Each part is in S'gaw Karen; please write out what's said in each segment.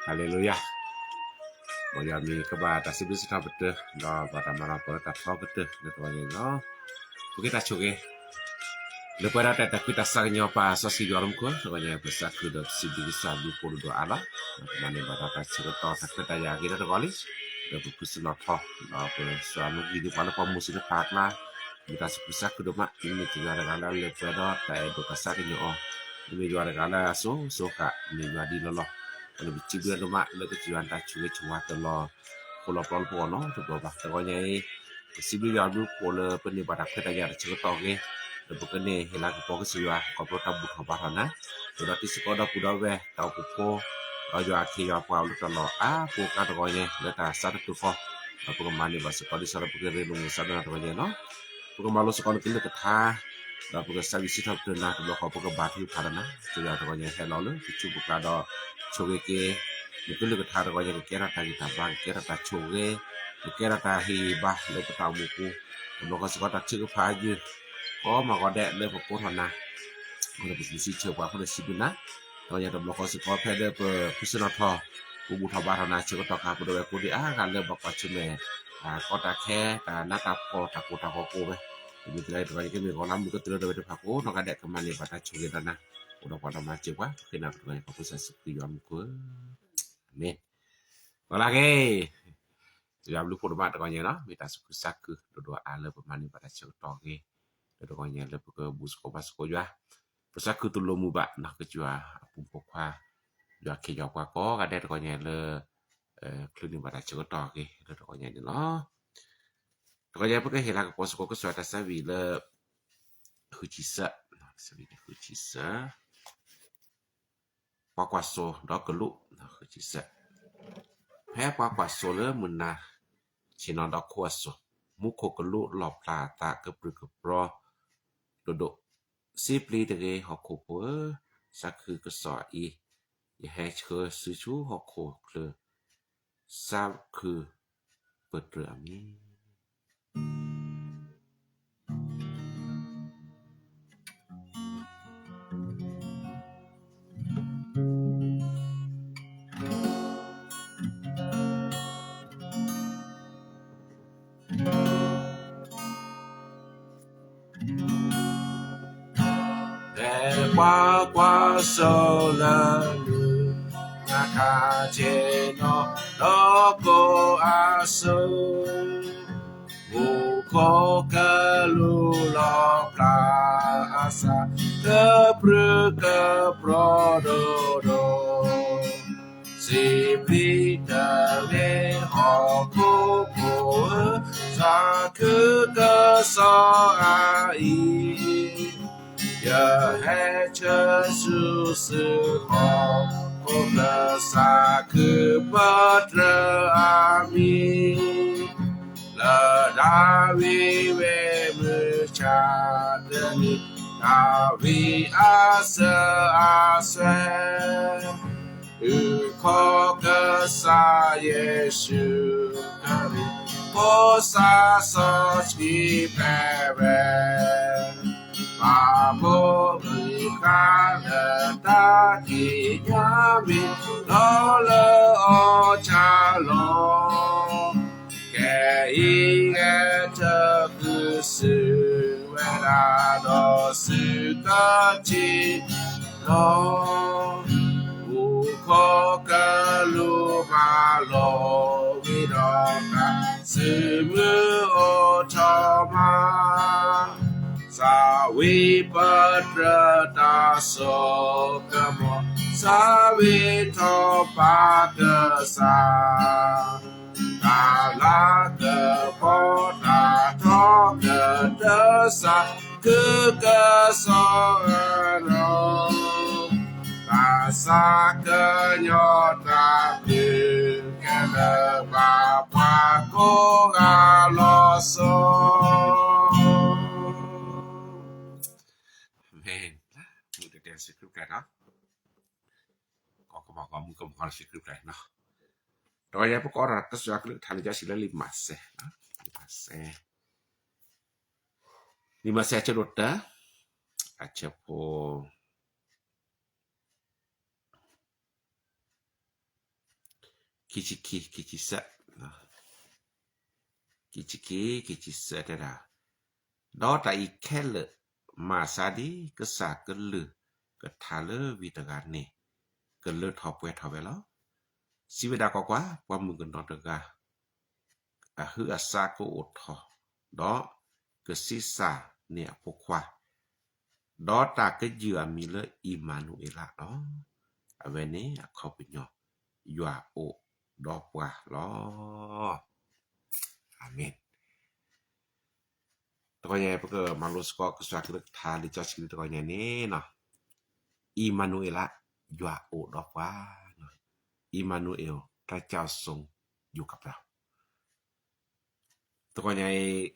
ဟါလ့လူယၤ, မ်ယွၤမံၤကဘၣ်တၢ်စံးဘျုးစံးထီၣ်ပတြၢၤ ဒီးဘၣ်တၢ်မၤလၤကပီၤလၢတၢ်ထီကတၢၢ်လၢတဂီၤညါအံၤလီၤ. ပက့ၤတၢ်ဆိၣ်ဂ့ၤ လၢပှဲၤဒီးတၢ်အဲၣ်တၢ်ကွံတၢ်သးကညီၤပၢ်စီဆှံယွၤလၢမူခိၣ် တဂီၤညါ ပစးခုဒီးပစံးဘျုးကစၢ်ဘျုးဖှိၣ်ဒိၣ်ဒိၣ်အါလီၤ. ကမၤန့ၢ်ဘၣ်ဒီးတၢ်ဆၢကတီၢ်တၢ်ခွဲးတၢ်ယာ်အဂ့ၤဒီးတဂီၤလံ, ဒီးပဖုစနီၣ်ထီၣ် ဒီးပစၢ်မူကံၤဒုးပှၤလၢပှၤမူစံးလၢပၢ်အကျါ, မ့ၢ်တၢ်သူၣ်ခုသးခုဒိၣ်မး, မ့မ့ၢ်တယွၤတဂၤလၢအလၢပှဲၤဒီးတၢ်အဲၣ်ဒိၣ်တၢ်သးကညီၤအီၤ, မ့မ့ၢ်ယွၤတဂၤလၢအစိၤစိၤဃာ် မ့ၢ်ယွၤဒ်လီၤလီၤ. အဃိန့ၣ်ပစံးဘျုးဒိၣ်မးလၢကစၢ်ယွၤတၢ်ဆိၣ်ဂ့ၤဆိၣ်ဝါတလီၤ ဃိလီၤပျီလၢပဂီၢ်နီတဘျီဘၣ်. တဂီၤညါအံၤ ပစံးဘျုးယွၤဘျုးဖှိၣ်လၢပန့ၢ်ဘၣ်တၢ်ခွဲးတၢ်ယာ်တၢ်ဆၢကတီၢ်အဂ့ၤ, ဒီးပကန့ၢ်ဟ့ၣ်လၤကပီၤကစၢ်ယွၤ ခီဖျိတၢ်ဘူၣ်ထီၣ်ဘါထီၣ်နၤ, ဒီးဒီးတံၤသကိးဒီပုၢ်ဒီဝဲၢ်တၢ်အိၣ်ဖှိၣ်ဖိ, ဒီးယွၤအခ့ယွၤပှၤအိၣ်လၢတၢ်လီၢ်အါပူၤအကျါတဂီၤညါ လၢတၢ်ဆါတၢ်ဖုးဃီ, ဒီးပကမၤန့ၢ်ဘၣ်စ့ၢ်ကီးဒ်သိးဒီးပကရ့လိာ်မုာ်စးဒၢနၤတဂီၤညါလီၤ. ပကမၤလိစ့ၢ်ကီးနကလုၢ်ကထါ ဒီးပကစံးဘျုးစံးထီၣ်ပတြၢၤနၤတဘျီဃီ ပကဘါထုကဖၣ်ဒီးနၤ, ကစၢ်ယွၤတဂီၤညါဟဲလီၤလၢပစုပူၤကျါဒီး ဆိၣ်ဂ့ၤက့ၤ နကလုၢ်ကထါတဂီၤညါ ကကဲထီၣ်တၢ်ဂံၢ်တၢ်ဘါ ကကဲထီၣ်တၢ်ဆိၣ်ဂ့ၤ, ကကဲထီၣ်တၢ်ဟ့ၣ်ဂံၢ်ဘါလၢပတၢ်အိၣ်မူပူၤ, တဘျီဃီစ့ၢ်ကီးတၢ်ထုကဖၣ်ယုၢ် ကိးမၤဂီၤဒဲးလၢပကိးထီၣ်နၤ အဃိန့ၣ်ပစံးဘျုးစံးဆၢပှၤအဃိန့ၣ်စံးဘျုးနၤ, တဂီၤညါတဘျီဃီစ့ၢ်ကီးဖဲလၢပဖုစနီၣ်ထီၣ် ပဘူၣ်ထီၣ်ဘါထီၣ်နၤဆၢကတီၢ်ခါ ပဒိၣ်ဝဲၢ်ကိးဒံးအါဂၤလၢဘၣ်ကွၢ်ဆၢၣ်မဲာ် ကီတၢ်ခဲ တၢ်နးတၢ်ဖှီၣ် တၢ်ကိၢ်တၢ်ဂီၤကိးဝဲ, မ့ၢ်တဂၤတဂၤကမ့ၢ်ဂီၤလၢမုၢ်ကတြၢၤဒီးဝဲတဖၣ်ကိးနီၢ်ဂၤဒဲး ကမၤန့ၢ်ဘၣ်တၢ်ဆိၣ်ဂ့ၤဒီးနၤ, အိၣ်ဒီးပှၤဒီးမၤစၢၤပှၤ ပဃ့နၤပတဂီၤညါ ပှၤဖိစၢ်စူးက့ယွၤမူခိၣ်, အၤမ့ၣ်. ဝဲလၢဂ့ၤ ယွၤဘျုးဖှိၣ်ဒိၣ်မးတဂီၤညါလီၤ. မ့ၢ်တၢ်သူၣ်ခုသးခုဒိၣ်ဒိၣ်အါလၢပမၤန့ၢ်ဘၣ်တၢ်ဆၢကတီၢ်အဂ့ၤ, လၢတဂီၤညါလၢပကဘူၣ်သကိးဘါသကိးယွၤ, ပသးခုတူၢ်လိာ်မုာ်ဘၣ်နီၢ်ကစၢ်ယွၤ အပူၤဖိခွါ ယွၤခ့ယွၤပှၤကိးဂၤဒဲးတဂီၤညါလၢ ချုးန့ၢ်ဘၣ်တၢ်ဆၢကတီၢ်အဂ့ၤလၢတဂီၤညါန့ၣ်လီၤ. တဂီၤညါပကဟ့ၣ်လၤကပီၤသကိးကစၢ်ယွၤတၢ်သးဝံၣ်လၢ ဃုဆံသၢ, ဃုဆံသၢ ပှၤကွၢ်စိဒီးကလူး, ဃုဆံသၢ, ဖဲပှၤကွၢ်စိလၢမုၢ်နၤ ဆ့ၣ်နီၤဒီးခိၣ်အစိၤ, မူခိၣ်ကလူးလီၣ်ဖျါအသးကပြုၢ်ကပြီၤဒိၣ်ဒိၣ်, စံးပျံၤတဂ့ၤဟီၣ်ခိၣ်ဖိဧၢ, သးခုကစီၣ်အံၤ, ယဟဲဆှၢစုဆူဟီၣ်ခိၣ်ချၢ, သးခုပတြၢၤအမံၤ ဖဲပှၤကွၢ်စိလၢမုၢ်နၤခါဆ့ၣ်နီၤဒီးခိၣ်အစိၤ, မူခိၣ်ကလူးလီၣ်ဖျါအသး ကပြုၢ်ကပြီၤဒိၣ်ဒိၣ်, စံးပျံၤတဂ့ၤဟီၣ်ခိၣ်ဖိဧၢ, သးခုကစီၣ်အံၤ, ယဟဲဆှၢစုဆူဟီၣ်ခိၣ်ချၢ, သးခုပတြၢၤအမံၤ လၢဒၤဝံးဝ့ၢ်မုၢ်ဆါတနံၤ, ဒၤဝံးအစၢၤအသွဲၣ်, အုၣ်ခီကစၢ်ယ့ၣ်ၡူးခရံာ်, ဖိသၣ်စီဆှံဖဲးဝဲ, ဘၣ်ဘီမုၢ်ဃါလၢတၢ်ကံးညာ်မ့ၢ် လီၤလၢအီၤဆါလီၤ. ကဲအံၤဂဲၤထၢၣ်ဃုာ်စုဝဲဒၣ်ဒီးစုကထံၣ်လီၤ. မူခိၣ်ကလူးမၤလိဝံၤဒီးတၢ်စုမုၢ်အိၣ်ထီၣ်မး, သးဝံၣ်ပတြၢၤတၢ်စိကမီၤ, သးဝံၣ်ထီၣ်ပာ်ကစၢ်, တၢ်လၤကပီၤတၢ်ထီကတၢၢ်စၢ် ခုကစီၣ်အနီၤ, ဘၣ်ဆၣ်ကညီတၢ်ဘျုးခဲလၢာ် ဘၣ်ပှၤကိးဂၤလီၤစိၤ. အၤမ့ၣ်. မုၢ်တတဲစံးခရံာ်ပူၤနီၤ, ကီကမီၤကီမုၢ်ကမီၤကီလၢစံးခရံာ်ပူၤနီၤ, ဒီးယဲပကအီၣ်ဒီးကစၢ်ယွၤကလုၢ်ကထါလံာ်စီဆှံလၢလံာ်မးသဲ, လံာ်မးသဲ, လံာ်မးသဲအဆၢဒိၣ်တၢ, အဆၢဖိ ခံဆံခံ, ခံဆံသၢ, ခံဆံခံ, ခံဆံသၢတဲဒၣ်, ဒီးတၢ်အံၤခဲလၢာ်မၤသးဒ်ကစၢ်ကလုၢ်ကထါလၢဝံတဂၤန့ၣ် ကလၢထီၣ်ပှဲၤထီၣ်ဝဲလီၤ. စံးဝဲဒၣ်ကွၢ်ကွၢ်, ပှၤမုၣ်ကနီၤတဂၤ အဟုးအသးကအိၣ်ထီၣ်, ဒီးကဆံးစၢ်န့ၢ်အဖိခွါ, ဒီးတၢ်ကယုၢ်အမံၤလၢအံၣ်မၤနူၤအ့လးလီၤ. အဝဲန့ၣ်အခီပညီ, ယွၤအိၣ်ဒီးပှၤလီၤ. အၤမ့ၣ်. တဂီၤညါအံၤ ပကမၤလိစ့ၢ်ကီးကစၢ်ကလုၢ်ကထါလံာ်စီဆှံတဂီၤညါန့ၣ်, အံၣ်မၤနူၤအ့လး, ယွၤအိၣ်ဒီးပှၤ, အံၣ်မၤနူၤအ့လး, พระเจ้าทรงอยู่กับเรา. တဂီၤညါအံၤ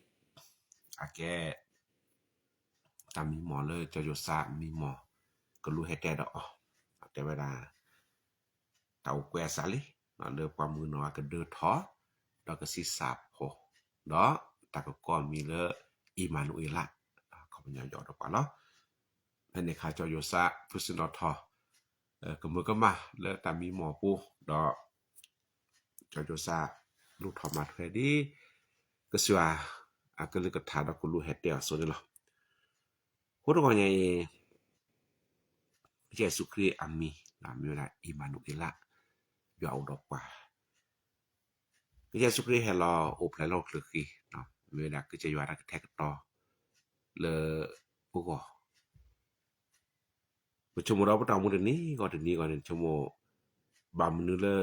အကဲ တၢ်မံမီၢ်လၢစီၤယိၤသးမံမီၢ် ကလူးဟဲတဲဒီးအီၤ, တဲဝဲဒၣ် တၢ်အိၣ်ကွဲးအသးလံ, လၢပှၤမုၣ်ကနီၤအကဒၢထီၣ်, ဒီးကဆံးစၢ်ဖိ, ဒီးတၢ်ကကိးအမံၤလၢ အံၣ်မၤနူၤအ့လး, အခီပညီယွၤအိၣ်ဒီးပှၤလီၤ. ဖဲန့ၣ်အခါစီၤယိၤသး ဖုစံနီၤထီၣ် ကမၢကမၣ်လၢတၢ်မံမီၢ်အပူၤ, ဒီးစီၤယိၤသး လူၤထီၣ်မၤထွဲဒ် ကစၢ်ယွၤအကလုၢ်ကထါဒီးကလူးဟဲတဲအီၤအသိးန့ၣ်လီၤ. အဃိတဂီၤညါအံၤ ကစၢ်ယ့ၣ်ၡူးခရံာ်အမံၤ မ့ၢ်ဝဲဒၣ် အံၣ်မၤနူၤအ့လး, ယွၤအိၣ်ဒီးပှၤ. ကစၢ်ယ့ၣ်ၡူးခရံာ်ဟဲလီၤအိၣ်ဖျဲၣ်လၢဟီၣ်ခိၣ်ချၢဃံ, မ့ၢ်ဝဲဒၣ်ကစၢ်ယွၤတၢ်ကထဲကတီၤလၢပဂီၢ်. ပဆိကမိၣ်ဒီးပတၢ်အိၣ်မူတနံၤဂီၢ်တနံၤဂီၢ်န့ၣ် ဆိကမိၣ် ဘၣ်မနုၤလၢ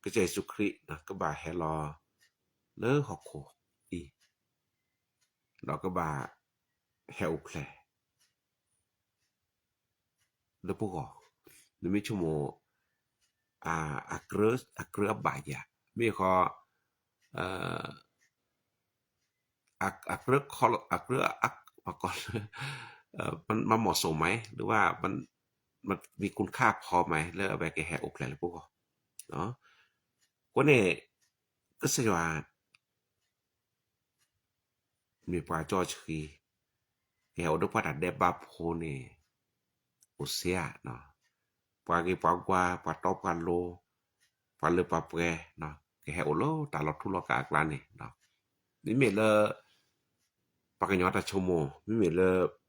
ကစၢ်ယ့ၣ်ၡူးခရံာ် ကဘၣ်ဟဲလီၤလၢဟီၣ်ခိၣ်အံၤ, ဒီးကဘၣ်ဟဲအိၣ်ဖျဲၣ် လၢပဂီၢ်, နမ့ၢ်ဆိကမိၣ် အကြၢးအဘၣ်ယၤ, မ့ၢ်ဃီ အကြၢး အကြၢး ပကီၢ်လၢ မၤမီၢ်စိၤမး หรือว่า မံၤကူၣ်ခါဖီမး လၢအဝဲကဟဲအိၣ်ဖျဲၣ်လၢပဂီၢ်. အဃိန့ၣ် ကစၢ်ယွၤ မ့ၢ်ပှၤစီဆှံ ကဟဲအိၣ်ဒီးပှၤတၢ်ဒဲးဘးဖိန့ၣ် အိၣ်စ့ဧါ, ပှၤဂ့ၤပှၤဝါ ပှၤတီပှၤလိၤ ပှၤလၢပှၤပှဲၤ ကဟဲအိၣ်လၢတၢ်လီၤထူလီၤကၣ်အကျါန့ၣ်, မ့မ့ၢ်လၢ ပှၤကညီတၢ်ဆိကမိၣ် မ့မ့ၢ်လၢ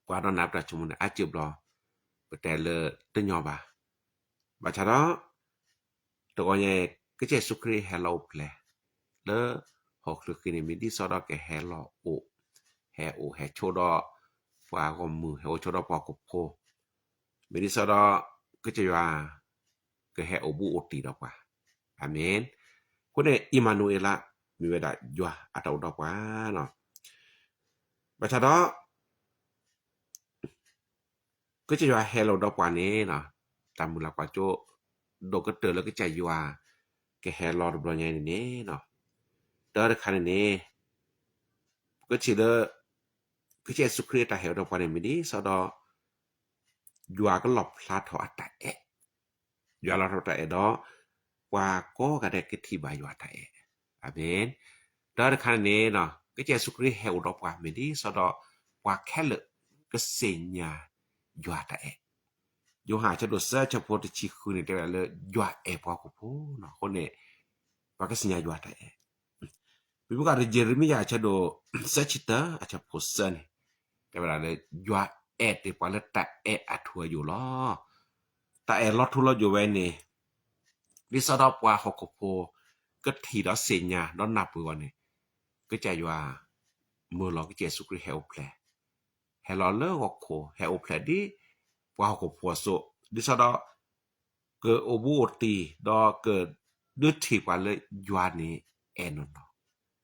ပှၤဒီးနၤပတၢ်ဆိကမိၣ်န့ၣ် အါစုဘျီ ပတဲလၢတညီဘၣ်. ဘၣ်ဆၣ်ဒီး တဂီၤညါအံၤ ကစၢ်ယ့ၣ်ၡူးခရံာ်ဟဲလီၤအိၣ်ဖျဲၣ် လၢဟီၣ်ခိၣ်ချၢဃံန့ၣ် မ့ၢ်ဒ်သိးဒီးကဟဲလီၤအိၣ် ဟဲအိၣ်ဟဲဆိးဒီး ပှၤဂီၢ်မုၢ် ဟဲအိၣ်ဆိးဒီးပှၤဟီၣ်ခိၣ်ဖိ, မ့ၢ်ဒ်သိးဒီး ကစၢ်ယွၤ ကဟဲအိၣ်ဘူးအိၣ်တံၢ်ဒီးပှၤ. အၤမ့ၣ်. အဃိန့ၣ် အံၣ်မၤနူၤအ့လး မ့ၢ်ဝဲဒၣ်ယွၤအတၢ်အိၣ်ဒီးပှၤလီၤ. ဘၣ်ဆၣ်ဒီး ကစၢ်ယွၤဟဲလီၤဒီးပှၤန့ၣ် တၢ်မုၢ်လၢ်ကွၢ်စိ ဒိၣ်ကတၢၢ်လၢကစၢ်ယွၤ ကဟဲလီၤတဘျီညါအံၤန့ၣ်န့ၣ်, တၢ်တခါန့ၣ်န့ၣ် ပကထံၣ်လၢ ကစၢ်ယ့ၣ်ၡူးခရံာ်အတၢ်ဟဲအိၣ်ဒီးပှၤန့ၣ် မ့ၢ်ဒ်သိးဒီး ယွၤကလီၣ်ဖျါထီၣ်အတၢ်အဲၣ်, ယွၤလီၣ်ဖျါထီၣ်တၢ်အဲၣ်ဒီး ပှၤကိးဂၤဒဲးကထံၣ်ဘၣ်ယွၤတၢ်အဲၣ်. အၤမ့ၣ်. တၢ်တခါန့ၣ်န့ၣ် ကစၢ်ယ့ၣ်ၡူးခရံာ်ဟဲအိၣ်ဒီးပှၤ မ့ၢ်ဒ်သိးဒီး ပှၤခဲလၢာ်ကသ့ၣ်ညါယွၤတၢ်အဲၣ်. ယိၤဟၣ်အဆၢဒိၣ်သၢအဆၢဖိတဆံဃုန့ၣ် တဲဝဲဒၣ်လၢ ယွၤအဲၣ်ပှၤဟီၣ်ခိၣ်ဖိလီၤ. အဃိန့ၣ် ပှၤကသ့ၣ်ညါယွၤတၢ်အဲၣ်. ပမ့ၢ်ကွၢ်ဒီး ယံးရမံယၤအဆၢဒိၣ်သၢဆံတၢအဆၢဖိသၢန့ၣ် တဲဝဲဒၣ်လၢ ယွၤအဲၣ်တ့ၢ်ပှၤလၢတၢ်အဲၣ်အထူအယိာ်လီၤ. တၢ်အဲၣ်လီၤထူလီၤယိာ်ဝဲန့ၣ် ဒ်သိးဒီးပှၤဟီၣ်ခိၣ်ဖိ ကထံၣ်ဒီးသ့ၣ်ညါဒီးနၢ်ပၢၢ်အီၤန့ၣ် ကစၢ်ယွၤ မၢလီၤကစၢ်ယ့ၣ်ၡူးခရံာ်ဟဲအိၣ်ဖျဲၣ်, ဟဲလီၤလၢဟီၣ်ခိၣ် ဟဲအိၣ်ဖျဲၣ်ဒ်ပှၤဟီၣ်ခိၣ်ဖိအသိး, ဒ်သိးဒီး ကအိၣ်ဘူးအိၣ်တံၢ် ဒီးကဒုးထံၣ်ပှၤလၢယွၤန့ၣ်အဲၣ်နီၢ်နီၢ်,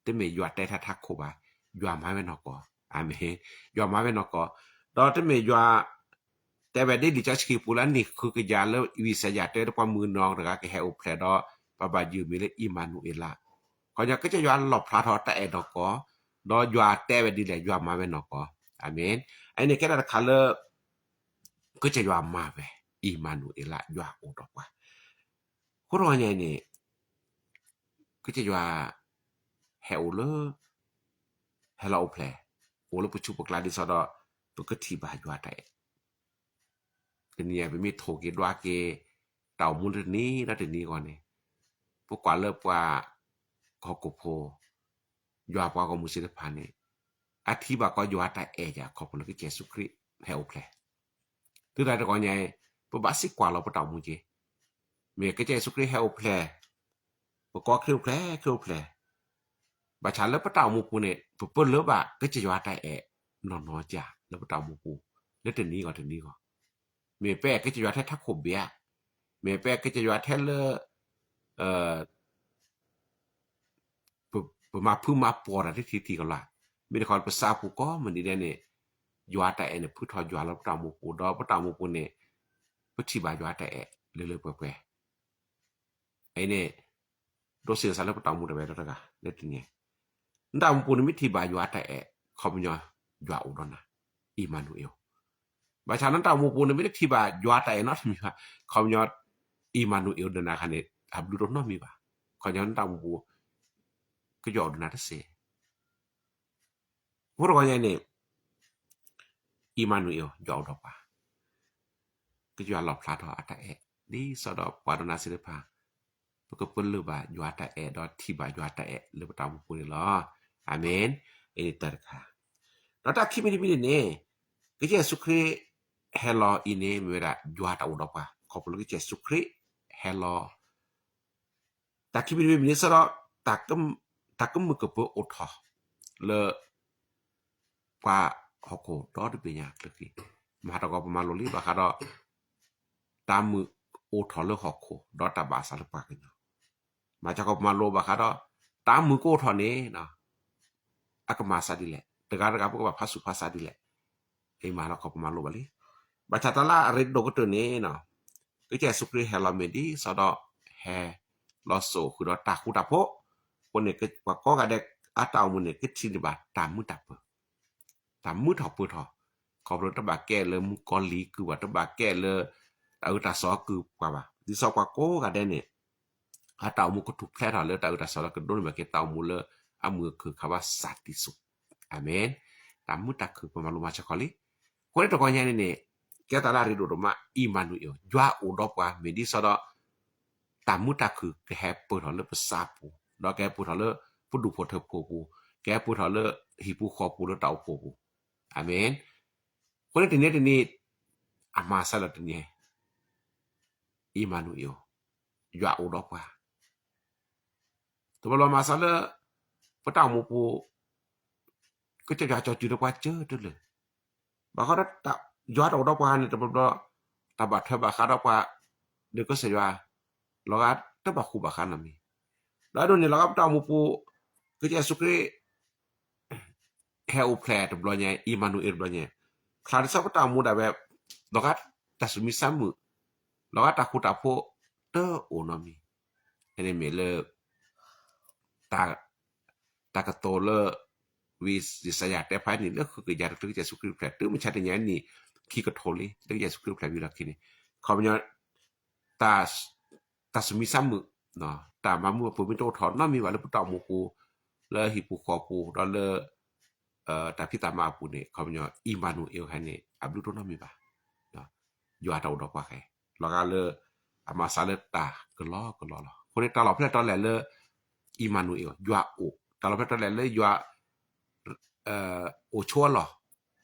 တမ့ၢ်ယွၤတဲထါထါခိၣ်ဘၣ်, ယွၤမၤဝဲနီၢ်ကီၢ်. အၤမ့ၣ်. ယွၤမၤဝဲနီၢ်ကီၢ်, ဒီးတမ့ၢ်ယွၤ တဲဝဲဒ်လံာ်စီဆှံပူၤလၢအနံၣ်ဃုကယၤလၢ ဝံယၡါယၤတဲ တပှၢ်မုၢ်နီၢ်တဂၤကဟဲအိၣ်ဖျဲၣ်ဒီး ပဘၣ်ယုၢ်မံၤလၢအံၣ်မၤနူၤအ့လး, ခီညီ ကစၢ်ယွၤလီၣ်ဖျါထီၣ်တၢ်အဲၣ်နီၢ်ကီၢ်, ဒီးယွၤတဲဝဲဒ်လဲၣ် ယွၤမၤဝဲနီၢ်ကီၢ်, အၤမ့ၣ်. အန့ၣ်ကဲတၢ်တခါလၢ ကစၢ်ယွၤမၤဝဲ, အံၣ်မၤနူၤအ့လး ယွၤအိၣ်ဒီးပှၤ, အဃိတဂီၢ်ညါအံၤန့ၣ် ကစၢ်ယွၤ ဟဲအိၣ်လၢ ဟဲလီၤအိၣ်ဖျဲၣ်, အိၣ်လၢပဆူးပကျါဒ်သိးဒီး ပကထံၣ်ဘၣ်ယွၤတၢ်အဲၣ်, တနံၤအံၤ ပမ့ၢ်ထိၣ်က့ၤဒွးက့ၤ တၢ်အိၣ်မူလၢတနံၤဒီးတနံၤအဂီၢ်န့ၣ်, ပကွၢ်လၢပှၤ ဟီၣ်ခိၣ်ဖိ ယွၤပှၤဂီၢ်မုၢ်သ့ၣ်တဖၣ်န့ၣ် အထံၣ်ဘၣ်ကီးယွၤတၢ်အဲၣ်ယၤ ခီဖျိလၢကစၢ်ယ့ၣ်ၡူးခရံာ်ဟဲအိၣ်ဖျဲၣ်, တုၤတၢ်တဂီၢ်ညါအံၤ ပဘၣ်စံးကွၢ်လီၤပတၢ်အိၣ်မူက့ၤ, မ့ၢ်ကစၢ်ယ့ၣ်ၡူးခရံာ်ဟဲအိၣ်ဖျဲၣ်, ပကိးခရံာ်အိၣ်ဖျဲၣ် ခရံာ်အိၣ်ဖျဲၣ်, ဘၣ်ဆၣ်လၢပတၢ်အိၣ်မူပူၤန့ၣ် ပပၢလၢဘၣ်ကစၢ်ယွၤတၢ်အဲၣ် နီၢ်နီၢ်ကၢ် လၢပတၢ်အိၣ်မူပူၤ လၢတနံၤဂီၢ်တနံၤဂီၢ်, မ့ၢ်ပအဲၣ်ကစၢ်ယွၤထဲထးခိၣ်ဘ့ၣ်ဧါ, မ့ၢ်ပအဲၣ်ကစၢ်ယွၤထဲလၢ ပမၤဖုမၤပိာ်တၢ်တထံၣ်ထံၣ်ကီးလီၤ, မ့ၢ်တခီပသးပူၤကိးမုၢ်နံၤဒဲးန့ၣ် ယွၤတၢ်အဲၣ်န့ၣ် ဖုထီၣ်ယွၤလၢပတၢ်အိၣ်မူပူၤ ဒီးပတၢ်အိၣ်မူပူၤန့ၣ် ပထံၣ်ဘၣ်ယွၤတၢ်အဲၣ်လၢလၢပှဲၤပှဲၤ, အအံၤန့ၣ် ဒိးစ့ၢ်ကီးစးလၢပတၢ်အိၣ်မူတဝဲဒီးတဂၤ လၢတနံၤ နတၢ်အိၣ်မူပူၤန့ၣ်မ့ၢ်ထံၣ်ဘၣ်ယွၤတၢ်အဲၣ် ခီပညီ ယွၤအိၣ်ဒီးနၤ အံၣ်မၤနူၤအ့လး, ဘၣ်ဆၣ်နတၢ်အိၣ်မူပူၤန့ၣ် မ့ၢ်တထံၣ်ဘၣ်ယွၤတၢ်အဲၣ်နီတမံၤဘၣ် ခီပညီ အံၣ်မၤနူၤအ့လးဒီးနၤခါန့ၣ် အဘျုးတအိၣ်နီတမံၤဘၣ်, ခီပညီနတၢ်အိၣ်မူပူၤ ကယွၤအိၣ်ဒီးနၤတစဲး အဃိတဂီၢ်ညါန့ၣ် အံၣ်မၤနူၤအ့လး ယွၤအိၣ်ဒီးပှၤ, ကစၢ်ယွၤလီၣ်ဖျါထီၣ်အတၢ်အဲၣ် ဒ်သိးဒီးပှၤဒီးနၤသ့ၣ်တဖၣ် ပကပလၢၢ်ဘၣ်ယွၤတၢ်အဲၣ်ဒီးထံၣ်ဘၣ်ယွၤတၢ်အဲၣ်လၢပတၢ်အိၣ်မူပူၤန့ၣ်လီၤ. အၤမ့ၣ်. အံၤန့ၣ်တၢ်တခါ, ဒီးတၢ်ခံမံၤတမံၤန့ၣ်န့ၣ် ကစၢ်ယ့ၣ်ၡူးခရံာ်ဟဲလီၤအံၤန့ၣ် မ့ၢ်ဝဲဒၣ်ယွၤတၢ်အိၣ်ဒီးပှၤ ခီဖျိလၢကစၢ်ယ့ၣ်ၡူးခရံာ်ဟဲလီၤ တၢ်ခံမံၤတမံၤန့ၣ် စးဒီး တၢ်ကမုာ်ကပၢၤအိၣ်ထီၣ်လၢ ပှၤဟီၣ်ခိၣ်ဒီတဘ့ၣ်ညါအချၢဃံ, မၤတဂီၤပမၤလိလံ ဘၣ်ဃးဒီး တၢ်မုာ်အိၣ်ထီၣ်လၢဟီၣ်ခိၣ် ဒီးတၢ်ဘၣ်အသးလၢပှၤကညီ, မၤစၢၤကီးပမၤလိဘၣ်ဃးဒီး တၢ်မုာ်ကအိၣ်ထီၣ်န့ၣ် အကမၤအသးဒ်လဲၣ်, တဂၤတဂၤပကဘၣ်ဖးဆူၣ်ဖးဆါဒ်လဲၣ်, အမၤလီၤကီးပမၤလိဘၣ်လံ. ဘၣ်ဆၣ်တၢ်လၢအရ့ဒိၣ်ကတၢၢ်န့ၣ် ကစၢ်ယ့ၣ်ၡူးခရံာ်ဟဲလီၤမ့ၢ်ဒ်သိးဒီး ဟဲလီၤစိာ်ဃုာ်ဒီးတၢ်ဃူတၢ်ဖိး, အဃိန့ၣ် ပှၤကိးဂၤဒဲးအတၢ်အိၣ်မူန့ၣ် ကထံၣ်န့ၢ်ဘၣ်တၢ်မုာ်တၢ်ပၢၤ, တၢ်မုာ်ထီၣ်ပၢၤထီၣ်, ခီဖျိတဘၣ်ကဲလၢမုၣ်ကီၤလံၤကုၢ်ဘၣ်, တဘၣ်ကဲလၢ တၢ်အၢတၢ်သီကုၢ်ပှၤဘၣ်, ဒ်သိးပှၤကိးဂၤဒဲးန့ၣ် အတၢ်အိၣ်မူကထူၣ်ဖျဲးထီၣ်လၢတၢ်အၢတၢ်သီလၢကဒိးန့ၢ်ဘၣ်က့ၤတၢ်အိၣ်မူလၢအမုာ်အခၢၣ်ခါဘၣ်စၢ်တံၢ်စိၤ, အၤမ့ၣ်. တၢ်မုာ်တၢ်ခုၣ်ပမၤလိမၤစၢၤကီးလံ. အဃိန့ၣ်တဂီၤညါန့ၣ်န့ၣ် ကဲတၢ်လၢအရ့ဒိၣ်ဒိၣ်မး အံၣ်မၤနူၤအ့လး ယွၤအိၣ်ဒီးပှၤ မ့ၢ်ဒ်သိးဒီး တၢ်မုာ်တၢ်ခုၣ်ကဟဲပၢၢ်ထီၣ်လၢပသးပူၤ, ဒီးကဟဲပၢၢ်ထီၣ်လၢပဒူၣ်ဖိထၢဖိပူၤ, ကဟဲပၢၢ်ထီၣ်လၢဟံၣ်ပူၤဃီပူၤလၢတၢ်အိၣ်ဖှိၣ်ပူၤ, အၤမ့ၣ်. အဃိန့ၣ်တနံၤတနံၤ အမၤစၢၤလီၤတနံၤ အံၣ်မၤနူၤအ့လး ယွၤအိၣ်ဒီးပှၤ တဘျီဘျီမၤစၢၤလၢ ပတၢ်အိၣ်မူပူၤ ကစၢ်ယွၤကီၤစူၤဒီးပှၤစၢၤတုၤလၢ ဘၣ်ဃးဒီး ယွၤတၢ်အိၣ်ဒီးပှၤန့ၣ် တဘျီဘျီ တၢ်ဘၣ်ထွဲဘၣ်ဃးဒီးပှၤ ဒီးကစၢ်ယွၤ လီၤဂာ်တဘၣ်ဃူဘၣ်ဃးနီတမံၤ, ဒီးဒ်န့ၣ်လီၤဂာ်ပတၢ်အိၣ်မူပူၤ ကစၢ်ယ့ၣ်ၡူးခရံာ် ဟဲအိၣ်ဖျဲၣ်တဘျီညါ အံၣ်မၤနူၤအ့လးတဘျီညါ ချါဒ်သိးပတၢ်အိၣ်မူဒၣ်ဝဲ လီၤဂာ်တၢ်သူၣ်မံသးမုာ် လီၤဂာ်တၢ်ဃူတၢ်ဖိး တအိၣ်နီတမံၤ, အန့ၣ်မ့ၢ်လၢ တၢ်ကတိၤလၢ ဝံယၡါယၤတဲဖျါန့ၣ် လၢဃုကယၤတချုးကစၢ်ယ့ၣ်ၡူးခရံာ်အိၣ်ဖျဲၣ် တုၤမုၢ်ဆါတနံၤအံၤန့ၣ် ခံကထိလံ လၢကစၢ်ယ့ၣ်ၡူးခရံာ်အိၣ်ဖျဲၣ်ဝံၤလီၢ်ခံန့ၣ် ခီပညီ တၢ်သူၣ်မံသးမုာ် တၢ်မၤမုာ်အပူၤမ့ၢ်တအိၣ်ထီၣ်နီတမံၤဘၣ်လၢပတၢ်အိၣ်မူပူၤ လၢဟံၣ်ပူၤဃီပူၤ ဒီးလၢ တၢ်ဖံးတၢ်မၤအပူၤန့ၣ် ခီပညီ အံၣ်မၤနူၤအ့လးခဲအံၤန့ၣ် အဘျုးတအိၣ်နီတမံၤဘၣ်, ယွၤတၢ်အိၣ်ဒီးပှၤခဲအံၤ လီၤဂာ်လၢ အမၤစၢၤလၢတၢ်ကလီကလီလီၤ. အဃိန့ၣ် တၢ်လီၢ်ဖဲလဲၣ်တီလဲၣ်လၢ အံၣ်မၤနူၤအ့လး ယွၤအိၣ်, တၢ်လီၢ်ဖဲလဲၣ်တီလဲၣ်လၢယွၤ အိၣ်ဆိးအလီၢ်,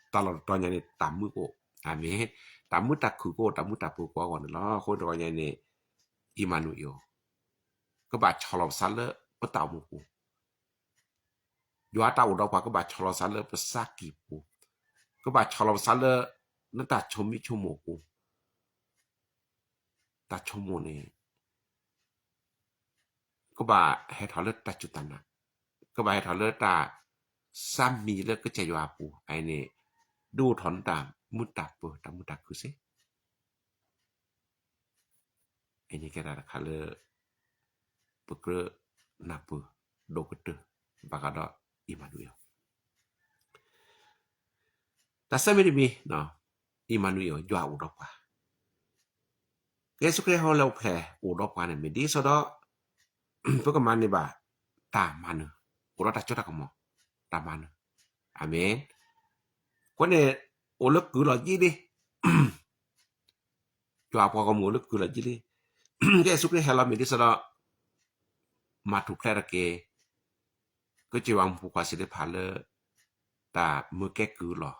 တၢ်လီၢ်တတီၤညါန့ၣ် တၢ်မုာ်ကအိၣ်, အၤမ့ၣ်, တၢ်မုာ်တၢ်ခုၣ်ကအိၣ် တၢ်မုာ်တၢ်ပၢၤကအိၣ်အဂီၢ်န့ၣ်လီၤ. အဃိတဂီၤညါန့ၣ် အံၣ်မၤနူၤအ့လး ကဘၣ်ဆီၣ်လီၤပသးလၢပတၢ်အိၣ်မူပူၤ, ယွၤတၢ်အိၣ်ဒီးပှၤကဘၣ်ဆီၣ်လီၤပသးလၢပသးကံၢ်ပူၤ, ကဘၣ်ဆီၣ်လီၤပသးလၢ နတၢ်ဆိမိၣ်ဆိကမိၣ်ပူၤ တၢ်ဆိကမိၣ်န့ၣ် ကဘၣ်ဟဲထီၣ်လၢတၢ်စူၢ်တၢ်နာ်, ကဘၣ်ဟဲထီၣ်လၢတၢ် စၢ်မံၤလၢကစၢ်ယွၤအပူၤ အအံၤန့ၣ် ဒုးအိၣ်ထီၣ်နတၢ်မုာ်တၢ်ပၢၤ တၢ်မုာ်တၢ်ခုၣ်စ့ၢ် အံၤန့ၣ်ကဲတၢ်တခါလၢ ပကြၢးနၢ်ပၢၢ် ဒိၣ်ကတၢၢ် ဘၣ်ဃးဒီးအံၣ်မၤနူၤအ့လီၤ. တၢ်ဆၢမံၤတမံၤ, အံၣ်မၤနူၤအ့လီၤ ယွၤအိၣ်ဒီးပှၤ, ကစၢ်ယ့ၣ်ၡူးခရံာ်ဟဲလၢအအိၣ်ဖျဲၣ်အိၣ်ဒီးပှၤန့ၣ် မ့ၢ်ဒ်သိးဒီး ပကမၤန့ၢ်ဘၣ်တၢ်မၤနၢၤ, အိၣ်ဒီးတၢ်စိတၢ်ကမီၤ တၢ်မၤနၢၤ, အၤမ့ၣ်. အဃိန့ၣ် အိၣ်လၢကုၢ်လီၤကံလံ ယွၤအပှၤဂီၢ်မုၢ်အိၣ်လၢကုၢ်လီၤကံလံ. ကစၢ်ယ့ၣ်ၡူးခရံာ်ဟဲလီၤမ့ၢ်ဒ်သိးဒီး မၤထူၣ်ဖျဲးထီၣ်က့ၤ ကစၢ်ယွၤအမူခိၣ်ခွါစ့ၢ်တဖၣ်လၢ တၢ်မၢကဲကုၢ်လီၤ,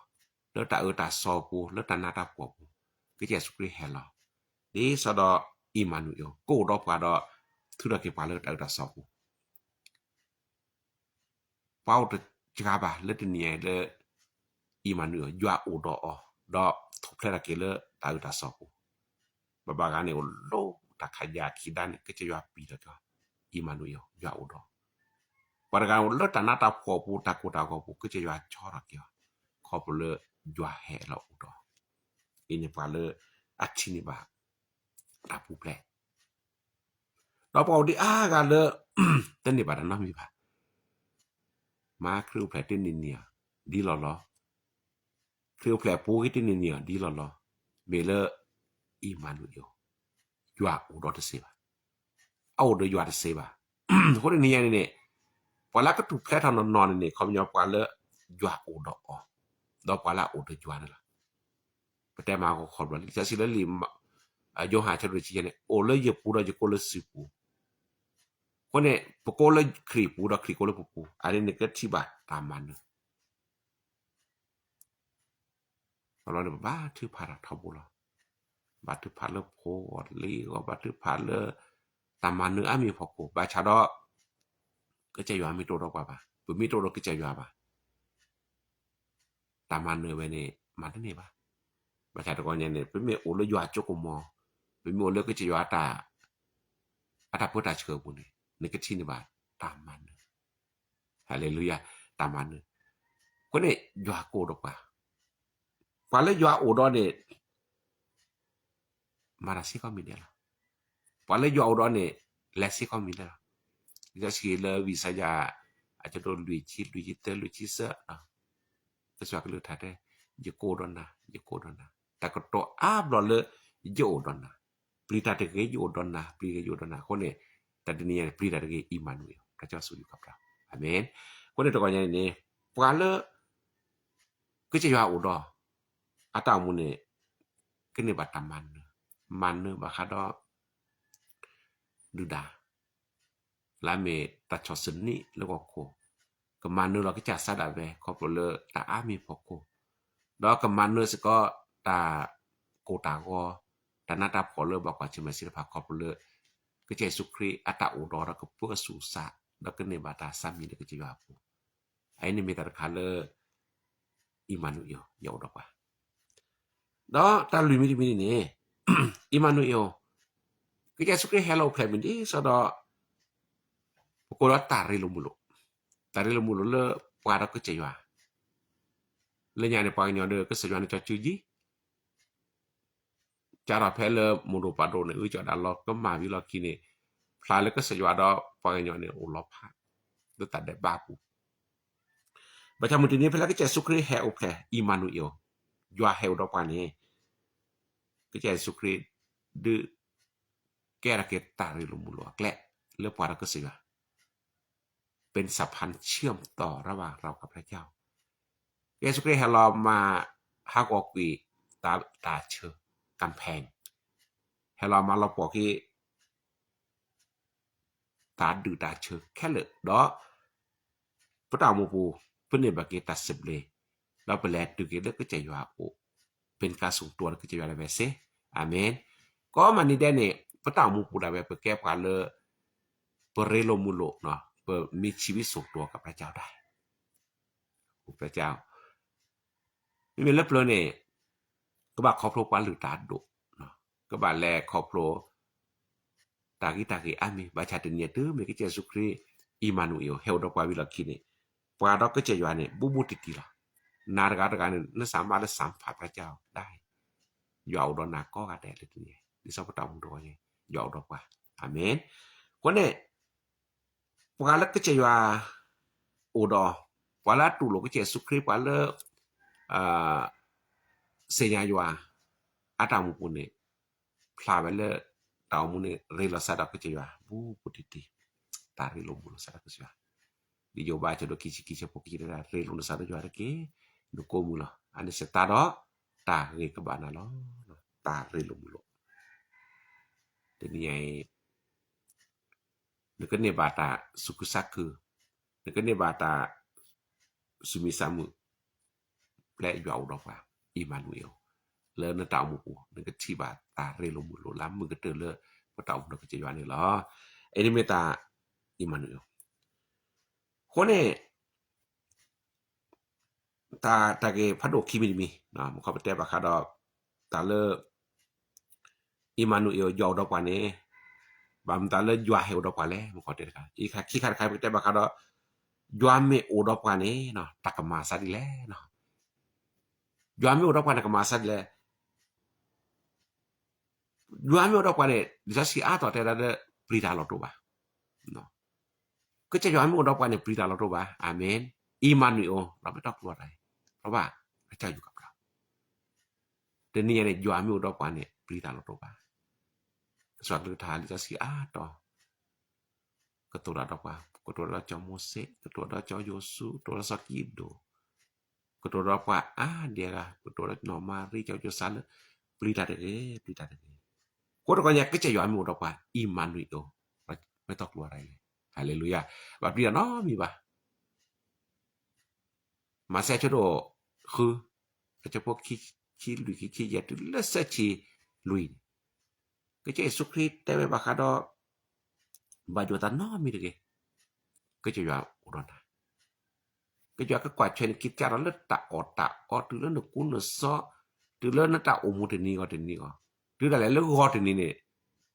လၢတၢ်အၢတၢ်သီအပူၤ, လၢတၢ်နးတၢ်ဖှီၣ်အပူၤ, ကစၢ်ယ့ၣ်ၡူးခရံာ်ဟဲလီၤ ဒ်သိးဒီးအံၣ်မၤနူၤအ့လီၤ ကအိၣ်ဒီးပှၤဒီး ထုးထီၣ်က့ၤပှၤလၢတၢ်အၢတၢ်သီအပူၤ ပှၤအိၣ်တစှၤဘၣ်လၢတနံၤအံၤလၢ အံၣ်မၤနူၤအ့လီၤ ယွၤအိၣ်ဒီးအီၤ, ဒီးထူၣ်ဖျဲးထီၣ်က့ၤလၢတၢ်အၢတၢ်သီအပူၤ, ဘၣ်ဘၣ်ဂၤန့ၣ် အိၣ်လၢတၢ်ခးယၢ်ခံဒါန့ၣ် ကစၢ်ယွၤပျံၤထီၣ်က့ၤအီၤ, အံၣ်မၤနူၤအ့လီၤ ယွၤအိၣ်ဒီး, ပှၤတဂၤအိၣ်လၢတၢ်နးတၢ်ဖှီၣ်အပူၤ တၢ်ကိၢ်တၢ်ဂီၤအပူၤ ကစၢ်ယွၤဆီထီၣ်က့ၤအီၤ, ခီဖျိလၢယွၤဟဲလီၤအိၣ်ဒီး, အံၤန့ၣ်ပှၤလၢအထံၣ်န့ၢ်ဘၣ် တၢ်ပူၤဖျဲး ဒီးပှၤအိၣ်ဒံးအါဂၤလၢ တန့ၢ်ဘၣ်တၢ်နီတမံၤဘၣ်. မ့ၢ်ခရံာ်အိၣ်ဖျဲၣ်တန့ၢ်န့ၢ်အီၤ ဒ်လီၢ်လီၢ်, ခရံာ်အိၣ်ဖျဲၣ်အပူၤဂ့ၤတန့ၢ်န့ၢ်အီၤ ဒ်လီၢ်လီၢ်, မ့ၢ်လၢ အံၣ်မၤနူၤအ့လီၤ, ယွၤအိၣ်ဒီးတသ့ဘၣ်. အအိၣ်ဒီးယွၤတသ့ဘၣ်. အဃိန့ၣ်န့ၣ် ပှၤလၢကထူၣ်ဖျဲးထီၣ်နီၢ်နီၢ်န့ၣ်န့ၣ် ခီပညီပှၤလၢယွၤအိၣ်ဒီးအီၤ, ဒီးပှၤလၢအအိၣ်ဒီးယွၤန့ၣ်လီၤ. ပတဲမၤကီးခီဖျိလံာ်စီဆှံလၢလံာ် ယိၤဟၣ်အဆၢဒိၣ်တဆံယဲၢ်န့ၣ် အိၣ်လၢယပူၤဒီးယကိးလၢသုပူၤ, အဃိန့ၣ် ပကိးလၢခရံာ်ပူၤဒီးခရံာ်ကိးလၢပပူၤ အန့ၣ်န့ၣ်ကထံၣ်ဘၣ်တၢ်မၤနၢၤ အလီၢ်န့ၣ် ပဘါထုကဖၣ်တၢ်ထီဘိလီၤ. ဘါထုကဖၣ်လၢဖိအဂီၢ်လံအဂီၢ် ဘါထုကဖၣ်လၢ တၢ်မၤနၢၤအါမံၤအဖီခိၣ် ဘၣ်ဆၣ်ဒီး ကစၢ်ယွၤမ့ၢ်တအိၣ်ဒီးပှၤဘၣ်, ပမ့ၢ်တအိၣ်ဒီးကစၢ်ယွၤဘၣ် တၢ်မၤနၢၤဝဲန့ၣ် မၤတန့ၢ်ဘၣ်. ဘၣ်ဆၣ်တဂီၤညါန့ၣ် ပမ့ၢ်အိၣ်လၢယွၤအစိကမီၤ, ပမ့ၢ်အိၣ်လၢကစၢ်ယွၤ အတၢ်ပၢတၢ်ဆှၢအပူၤန့ၣ် နကထံၣ်န့ၢ်ဘၣ်တၢ်မၤနၢၤ. ဟါလ့လူယၤ, တၢ်မၤနၢၤ. အဃိန့ၣ် ယွၤကအိၣ်ဒီးပှၤ, ပှၤလၢယွၤအိၣ်ဒီးန့ၣ် မၤတၢ်စ့ၢ်ကီးမံၤဒဲးလီၤ. ပှၤလၢယွၤအိၣ်ဒီးန့ၣ် လဲၤစ့ၢ်ကီးမံၤဒဲးလီၤ. လံာ်စီဆှံလၢဝံယၡါယၤ အဆၢဒိၣ်လွံၢ်ဆံ, လွံၢ်ဆံသၢ, လွံၢ်ဆံသၢ, ကစၢ်ယွၤကလုၢ်ကထါတဲ, ယကအိၣ်ဒီးနၤ, ယကအိၣ်ဒီးနၤ, တၢ်ကတိၤအါဘျီလၢ ယအိၣ်ဒီးနၤ, ပျံၤတၢ်တဂ့ၤ ယအိၣ်ဒီးနၤ, ပျံၤတဂ့ၤယအိၣ်ဒီးနၤ. အဃိန့ၣ် တၢ်တနံၤညါန့ၣ် ပျံၤတၢ်တဂ့ၤ အံၣ်မၤနူၤအ့လီၤ ကစၢ်ယွၤဆိၣ်ဂ့ၤကပျၢ်, အၤမ့ၣ်. အဃိန့ၣ်တဂီၤညါန့ၣ်န့ၣ် ပှၤလၢ ကစၢ်ယွၤအိၣ်ဒီး အတၢ်အိၣ်မူန့ၣ် ကန့ၢ်ဘၣ်တၢ်မၤနၢၤ, မၤနၢၤဘၣ်ဃးဒီး ဒုၣ်ဒါ လၢအမ့ၢ်တၢ်ဆီၣ်သနံးလၢဂီၢ်ခိၣ်, ကမၤနၢၤလီၤကစၢ်စးဒၣ်ဝဲ ခီဖျိလၢတၢ်အါမံၤဖီခိၣ်, ဒီးကမၤနၢၤစ့ၢ်ကီး တၢ်ကိၢ်တၢ်ဂီၤ, တၢ်နးတၢ်ဖှီၣ်လၢဘၣ်ကွၢ်ဆၢၣ်မဲာ်သ့ၣ်တဖၣ် ခီဖျိလၢ ကစၢ်ယ့ၣ်ၡူးခရံာ်အတၢ်အိၣ်ဒီး ဒီးကပၢဆူၣ်စး ဒီးကန့ၢ်ဘၣ်တၢ်ဆါမံၤလၢကစၢ်ယွၤအပူၤ, အအံၤန့ၣ်မ့ၢ်တၢ်တခါလၢ အံၣ်မၤနူၤအ့လီၤ ယွၤအိၣ်ဒီးပှၤ ဒီးတၢ်လွံၢ်မံၤတမံၤန့ၣ်န့ၣ် အံၣ်မၤနူၤအ့လီၤ, ကစၢ်ယ့ၣ်ၡူးခရံာ်ဟဲလီၤအိၣ်ဖျဲၣ်မ့ၢ်ဒ်သိးဒီး ပကိးဒီးတၢ်ရ့လိာ်မုာ်လိာ်, တၢ်ရ့လိာ်မုာ်လိာ်လၢပှၤဒီးကစၢ်ယွၤ, လၢညါန့ၣ် ပှၤကညီဒီး ကစၢ်ယွၤန့ၣ် ကၠီစုယံၤ ကၢ်ထီၣ်ဖဲလၢမိၢ်ဒိၣ်ပၢ်ဒိၣ်န့ၣ် အုၣ်ကီၤဒၣ်လီၤ ကမၣ်ဝံၤလီၢ်ခံန့ၣ် ဖျါလၢကစၢ်ယွၤဒီးပှၤကညီန့ၣ် အိၣ်လီၤဖး လၢတၢ်ဒဲးဘးပူၤ, ဘၣ်ဆၣ်မုၢ်တနံၤဖဲလၢကစၢ်ယ့ၣ်ၡူးခရံာ်ဟဲအိၣ်ဖျဲၣ် အံၣ်မၤနူၤအ့လီၤ, ယွၤဟဲအိၣ်ဒီးပှၤန့ၣ် ကစၢ်ယ့ၣ်ၡူးခရံာ် ဒုးကဲထီၣ်က့ၤတၢ်ရ့လိာ်မုာ်လိာ်အကျဲ လၢပှၤဒီးကစၢ်ယွၤ เป็นสะพานเชื่อมต่อระหว่างเรากับพระเจ้า ကစၢ်ယ့ၣ်ၡူးခရံာ်ဟဲလီၤမၤဟးဂီၤကွံာ် တၢ်ဆၢ ကၣ်ဖဲၣ် ဟဲလီၤမၤလီၤပှီၢ်က့ၤ တၢ်ဒုၣ်တၢ်ဆၢခဲလၢာ် ဒီး ပတၢ်အိၣ်မူပူၤ ပန့ၢ်ဘၣ်က့ၤတၢ်သဘျ့ ဒီးပလဲၤတုၤက့ၤလၢကစၢ်ယွၤအအိၣ် เป็นการส่วนตัวလၢကစၢ်ယွၤဒၣ်ဝဲစ့ၢ်, အၤမ့ၣ်. ကိးမုၢ်နံၤဒဲးန့ၣ် ပတၢ်အိၣ်မူပူၤဒၣ်ဝဲ ပကဲပှၤလၢ ပရ့လိာ်မုာ်လိာ် ပမ့ၢ်ဆံးဝံစိာ်တိၤကပျၢ်ကၠီဒၣ် ပျၢ်ကၠီ မ့မ့ၢ်လၢပျၢၤန့ၣ် ကဘၣ်ခီဖျိပှၤလုၢ်တၢ်ဒိၣ်, ကဘၣ်လဲၤခီဖျိ တၢ်ဂံၢ်တၢ်ဂ့ၤအါမံၤ ဘၣ်ဆၣ်တနံၤအံၤတုၤမ့ၢ်ကစၢ်ယ့ၣ်ၡူးခရံာ် အံၣ်မၤနူၤအ့လီၤ ဟဲအိၣ်ဒီးပှၤဝံၤလီၢ်ခံန့ၣ်, ပ ပှၤဒီးကစၢ်ယွၤန့ၣ် ဘူးဘူးတံၢ်တံၢ်လီၤ. နၤတဂၤတဂၤန့ၣ် နစၢ်မၤလၢစၢ်ဖးပြၢ်ကၢ်အီၤဒၣ်အံၤ, ယွၤအိၣ်ဒီးနၤကိးဂၤဒဲးလၢတနံၤအံၤ, ဒ်သိးပတၢ်အိၣ်မူတဂီၤညါ, ယွၤအိၣ်ဒီးပှၤ, အၤမ့ၣ်. အဃိန့ၣ် ပှၤလၢကစၢ်ယွၤအိၣ်ဒီး, ပှၤလၢအတူၢ်လိာ်ကစၢ်ယ့ၣ်ၡူးခရံာ်, ပှၤလၢ သ့ၣ်ညါယွၤ အတၢ်အိၣ်မူပူၤန့ၣ်, ဖျါဝဲလၢတၢ်အိၣ်မူန့ၣ် ရ့လိာ်စးဒီးကစၢ်ယွၤ ဘူးဘူးတံၢ်တံၢ်, တၢ်ရ့လိာ်မုာ်လိာ်စးဒီးကစၢ်ယွၤ, ဒ်ယိၤဘးအဆၢဒိၣ်ခံဆံခံဆၢဖိခံဆံတၢ် ရ့လိာ်နသးဒီးယွၤတက့ၢ်, နကိးမုၢ်လီၤ, အန့ၣ်စ့ၢ်တၢ်ဒီး တၢ်ဂ့ၤကဘၣ်နၤလီၤ, တၢ်ရ့လိာ်မုာ်လိာ်. တနံၤအံၤ နကန့ၢ်ဘၣ်တၢ်သူၣ်ခုသးခု, နကန့ၢ်ဘၣ်တၢ် သူၣ်မံသးမုာ်, ဖဲယွၤအိၣ်ဒီးပှၤအံၣ်မၤနူၤအ့လ်, လၢနတၢ်အိၣ်မူပူၤ နကထံၣ်ဘၣ်တၢ်ရ့လိာ်မုာ်လိာ်လၢမုာ်ကတၢၢ်လၢပတၢ်အိၣ်မူဒီးကစၢ်ယွၤန့ၣ်လီၤ. အန့ၣ်မ့ၢ်တၢ်အံၣ်မၤနူၤအ့လ်. အဃိန့ၣ် တၢ် တၢ်ဂ့ၢ်ဖးဒိၣ်ခံမံၤတမံၤ, မုၢ်ခီပတဲဘၣ်ဃးဒီး တၢ်လၢ အံၣ်မၤနူၤအ့လ် ယွၤအိၣ်ဒီးပှၤန့ၣ်, ဘၣ်မတၤလၢယွၤဟဲအိၣ်ဒီးပှၤလဲၣ်, မုၢ်ခီတဲတခါ, ခံခါတခါ ပကတဲဘၣ်ဃးဒီး ယွၤမ့ၢ်အိၣ်ဒီးပှၤန့ၣ် တၢ်ကမၤအသးဒ်လဲၣ်. ယွၤမ့ၢ်အိၣ်ဒီးပှၤန့ၣ် ကမၤအသးဒ်လဲၣ်. ယွၤမ့ၢ်အိၣ်ဒီးပှၤန့ၣ် လံာ်စီဆှံအါထီၣ်တဲဒၣ်လၢ ပျံၤတၢ်လီၤတိၢ်ဘၣ်. ကစၢ်ယွၤမ့ၢ်အိၣ်ဒီးပှၤန့ၣ် ပျံၤတၢ်လီၤတိၢ်ဘၣ်. အၤမ့ၣ်. အံၣ်မၤနူၤအ့လ်, ဒီးမ့ၢ်တၢ်ကျိၤတၢ်အံၤ, ဘၣ် ကစၢ်ယွၤကပျၢ်. တနံၤညါန့ၣ် ယွၤမ့ၢ်အိၣ်ဒီးပှၤန့ၣ် ပျံၤတၢ်လီၤတိၢ်ဘၣ်. ကစၢ်ကလုၢ်ကထါ လံာ်စီဆှံအါထီၣ် ကတိၤတၢ်ဒီးပှၤ, ကတိၤဒီးစီၤမိၤၡ့, ကတိၤဒီးစီၤယိၤၡူး, ကတိၤဒီးစီၤကံးဒဧိၣ်, ကတိၤဒီးပှၤအါဒံအါဂၤ, ကတိၤဒီးနီၢ်မၤရံ စီၤယိၤသးလၢ ပျံၤတၢ်တဂ့ၤ, ပျံၤတၢ်တဂ့ၤ. အဃိတခီညါ ကစၢ်ယွၤမ့ၢ်အိၣ်ဒီးပှၤ အံၣ်မၤနူၤအ့လ်, မ့ၢ်တၢ်ကျိၤတၢ်အံၤ, ဟၤလ့လူယၤ, ဘၣ်ပျံၤတၢ်နီတမံၤဘၣ်. မးသဲအဆၢဒိၣ်ဃု, အဆၢဖိခံဆံလွံၢ် ခံဆံယဲၢ် တုၤလၢသၢဆံလွံၢ်န့ၣ်, ကစၢ်ယ့ၣ်ၡူးခရံာ်တဲဝဲဘၣ်ဃးဒီး ဘၣ်ယိၣ်တၢ်နီတမံၤတဂ့ၤ, ကစၢ်ယွၤအိၣ်ဒီးနၤ, ကစၢ်ယွၤကကွၢ်ထွဲနခံကစၢ်ဒီးလၢတၢ်အီၣ်တၢ်အီ တုၤလၢနကူနစီ, တုၤလၢနတၢ်အိၣ်မူတနံၤဂီၤတနံၤဂီၤ, တုၤဒၣ်လဲာ်လၢဂီၤတနံၤန့ၣ်,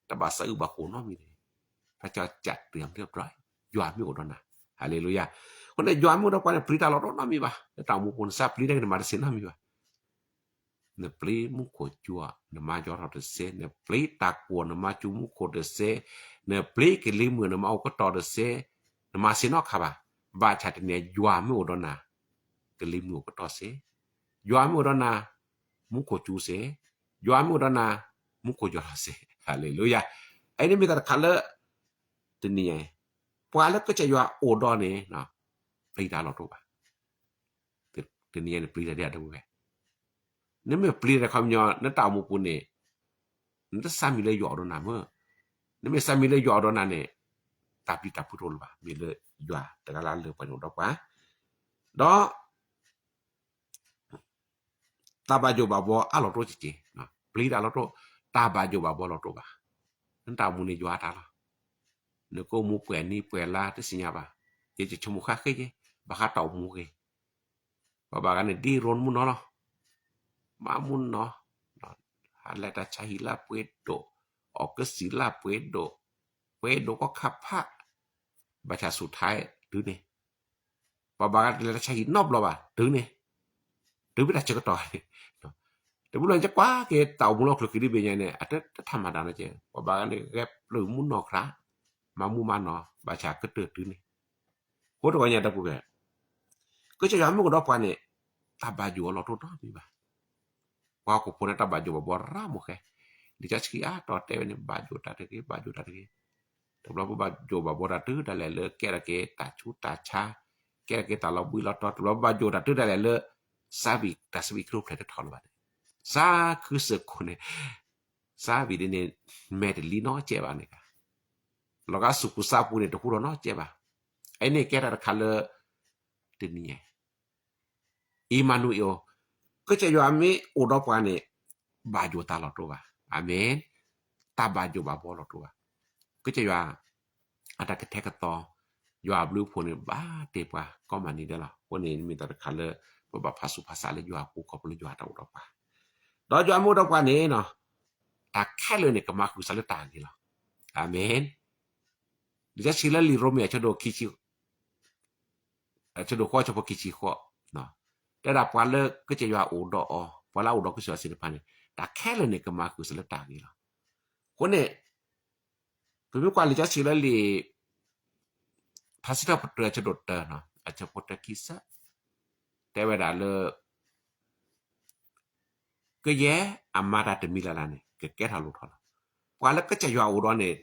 တဘၣ်သးအုးဘၣ်ဃိနီတမံၤတဂ့ၤ. ဖဲကစၢ်ယွၤတၢ်တ့ၢ်အီၤမ့ၢ်တြီ, ယွၤမ့ၢ်အိၣ်ဒီးနၤ, ဟၤလ့လူယၤ. အဃိန့ၣ် ယွၤမ့ၢ်အိၣ်ဒီးပှၤန့ၣ် ပျံၤတၢ်လီၤတိၢ်နီတမံၤဘၣ်, လၢတၢ်အိၣ်မူပူၤ နသးပျံၤတၢ်က့ၤ နမၤတသ့နီတမံၤဘၣ်. နပျံၤမူခိၣ်စူၤအီၤ နမၤယီၤထီၣ်တသ့, နပျံၤတၢ်ကိၢ် နမၤစူၤမူခိၣ်တသ့, နပျံၤကလံၤမုၢ် နမၤအိၣ်ကတီၢ်တသ့, နမၤသ့နီတခါဘၣ်. ဘၣ်ဆၣ်တနံၤ ယွၤမ့ၢ်အိၣ်ဒီးနၤ, ကလံၤမုၢ်အိၣ်ကတီၢ်သ့, ယွၤမ့ၢ်အိၣ်ဒီးနၤ, မူခိၣ်စူၤသ့, ယွၤမ့ၢ်အိၣ်ဒီးနၤ, မူခိၣ်ယီၤထီၣ်သ့, ဟၤလ့လူယၤ. အအံၤန့ၣ်မ့ၢ်တၢ်တခါလၢ တနံၤအံၤ, ပှၤလၢကစၢ်ယွၤအိၣ်ဒီးန့ၣ် ပျံၤတၢ်လီၤတိၢ်ဘၣ်. တနံၤအံၤန့ၣ် ပျံၤတၢ်ဒ်အဒိဝဲ, နမ့ၢ်ပျံၤတၢ်ခီပညီ နတၢ်အိၣ်မူပူၤန့ၣ် နတသးမံလၢယွၤအိၣ်ဒီးနၤမ့ၢ်, နမ့ၢ်သးမံလၢယွၤအိၣ်ဒီးနၤန့ၣ် တၢ်ပျံၤတၢ်ဖုးတအိၣ်လၢၤဘၣ်, မ့ၢ်လၢယွၤတဂၤလၢ်လၢ်ပှဲၤန့ၣ်အိၣ်ဒီးပှၤ, ဒီး တၢ်ဘၣ်ယိၣ်ဘၣ်ဘှီအါလီၤတိၢ်ကက့ၤ, ပျံၤတၢ်လီၤတိၢ်, တၢ်ဘၣ်ယိၣ်ဘၣ်ဘှီလီၤတိၢ်ဘၣ်. နတၢ်အိၣ်မူန့ၣ်ယွၤအတၢ်လီၤ. နကအိၣ်မူပှဲၤနံၣ်ပှဲၤလါတသ့ၣ်ညါဘၣ်, ယဆိကမိၣ်ဃါဃ့ယဲ, ဘၣ်ဃးတၢ်အိၣ်မူဂ့ၤ, ပှၤဘၣ်ဂၤန့ၣ် ဒ်ရိၣ်မူနီၢ်လီၤ, မၤမူနီၢ်, ဟးလဲၤတၢ်ဆါဟံၣ်လၢပှဲၤဒိၣ်, အီၣ်ကစံၣ်လၢပှဲၤဒိၣ်, ပှဲၤဒိၣ်ကီၢ်ခါဖး, ဘၣ်ဆၣ်ဆူၣ်ထါတုၤန့ၣ် ပှၤဘၣ်ဂၤတလဲၤတၢ်ဆါဟံၣ်နီတဘျီဘၣ် တုၤန့ၣ်, တုၤဖဲတၢ်ဆၢကတီၢ်န့ၣ်, တဘျီလၢယကွၢ်က့ၤတၢ်အိၣ်မူလၢဟီၣ်ခိၣ်ချၢဒ်ဘၣ်ညါန့ၣ် အတထးမၤတၢ်နီတကဲ, ပှၤဘၣ်ဂၤန့ၣ် ဂဲၤပျုၢ်မူနီၢ်ခရါ, မၤမူမၤနီၢ်, ဘၣ်ဆၣ်ကတၢၢ်တုၤန့ၣ်, အဃိတဂီၢ်ညါဒီပုၢ်ဝဲၢ်, ကစၢ်ယွၤမ့ၢ်အိၣ်ဒီးပှၤန့ၣ်, တၢ်ဘၣ်ယိၣ်အလီၢ်တအိၣ်နီတမံၤဘၣ်. ပှၤဟီၣ်ခိၣ်ဖိန့ၣ် တၢ်ဘၣ်ယိၣ်ဘၣ်ဘှီရၤမုၢ်ဃဲ, လံာ်စီဆှံအါတီၤတဲဝဲန့ၣ် ဘၣ်ယိၣ်တၢ်တဂ့ၤ, ဘၣ်ယိၣ်တၢ်တဂ့ၤ. တဘျီပဘၣ်ယိၣ်ဘၣ်ဘှီတၢ်တုၤဒၣ်လဲာ်လၢကဲထီၣ်က့ၤတၢ်ဆူးတၢ်ဆါ, ကဲထီၣ်က့ၤတၢ်လီၤဘှံးလီၤတီၤ, တဘျီပဘၣ်ယိၣ်တၢ်တုၤဒၣ်လဲာ်လၢ သးဝံၣ်တၢ်သးဝံၣ်ကရူၢ်ဖျဲးတထီၣ်လၢၤဘၣ်န့ၣ်, သးခုစၢၢ်ခိၣ်န့ၣ်, သးဝံၣ်ဒ်န့ၣ် မဲာ်တလံနီတစဲးဘၣ်န့ၣ်, လီၤဂာ်ဆူၣ်ပူၤသးပူၤန့ၣ် တဟူထီၣ်နီတစဲးဘၣ်. အအံၤန့ၣ်ကဲတၢ်တခါလၢ တနံၤအံၤ အံၣ်မၤနူၤအ့လ်, ကစၢ်ယွၤမ့ၢ်အိၣ်ဒီးပှၤန့ၣ် ဘၣ်ယိၣ်တၢ်လီၤတိၢ်ဘၣ်. အၤမ့ၣ်. တၢ်ဘၣ်ယိၣ်ဘၣ်ဘှီလီၤတိၢ်ဘၣ်. ကစၢ်ယွၤ အတၢ်ကထဲကသီ, ယွၤအဘျုးအဖှိၣ်န့ၣ် ဘၣ်တ့ၢ်ပှၤကိးမုၢ်နံၤဒဲးလီၤ. အဃိန့ၣ် မ့ၢ်တၢ်တခါလၢ ပဘၣ်ဖးဆူးဖးစးလၢယွၤအပူၤ ခီဖျိလၢယွၤအတၢ်အိၣ်ဒီးပှၤ, ဒီးယွၤမ့ၢ်အိၣ်ဒီးပှၤန့ၣ် တၢ်ခဲလၢာ်န့ၣ် ကမၤဃုာ်စးလၢတၢ်အဂ့ၤလီၤ. အၤမ့ၣ်. လံာ်စီဆှံလၢလံာ်ရိမ့ၤအဆၢဒိၣ်ခံဆံ ဆၢဒိၣ်ဃိး ဆၢဖိခံဆံဃိး, တဲဒၣ်ပှၤလၢကစၢ်ယွၤအိၣ်ဒီးအီၤ, ပှၤလၢအအိၣ်ဒီးကစၢ်ယွၤသ့ၣ်တဖၣ်န့ၣ် တၢ်ခဲလၢာ်န့ၣ် ကမၤဃုာ်စၢၤလၢတၢ်ဂ့ၤလီၤ. အဃိန့ၣ် ပမ့ၢ်ကွၢ်လံာ်စီဆှံလၢလံာ် ထါစံးထီၣ်ပတြၢၤ ဆၢဒိၣ်တၢ, အဆၢဖိတၢခံဆံ, တဲဝဲဒၣ်လၢ ကယဲၢ်အမၤတၢ်တမံၤလၢ်လၢ်န့ၣ် ကကဲထီၣ်လိၣ်ထီၣ်လီၤ. ပှၤလၢကစၢ်ယွၤအိၣ်ဒီးန့ၣ်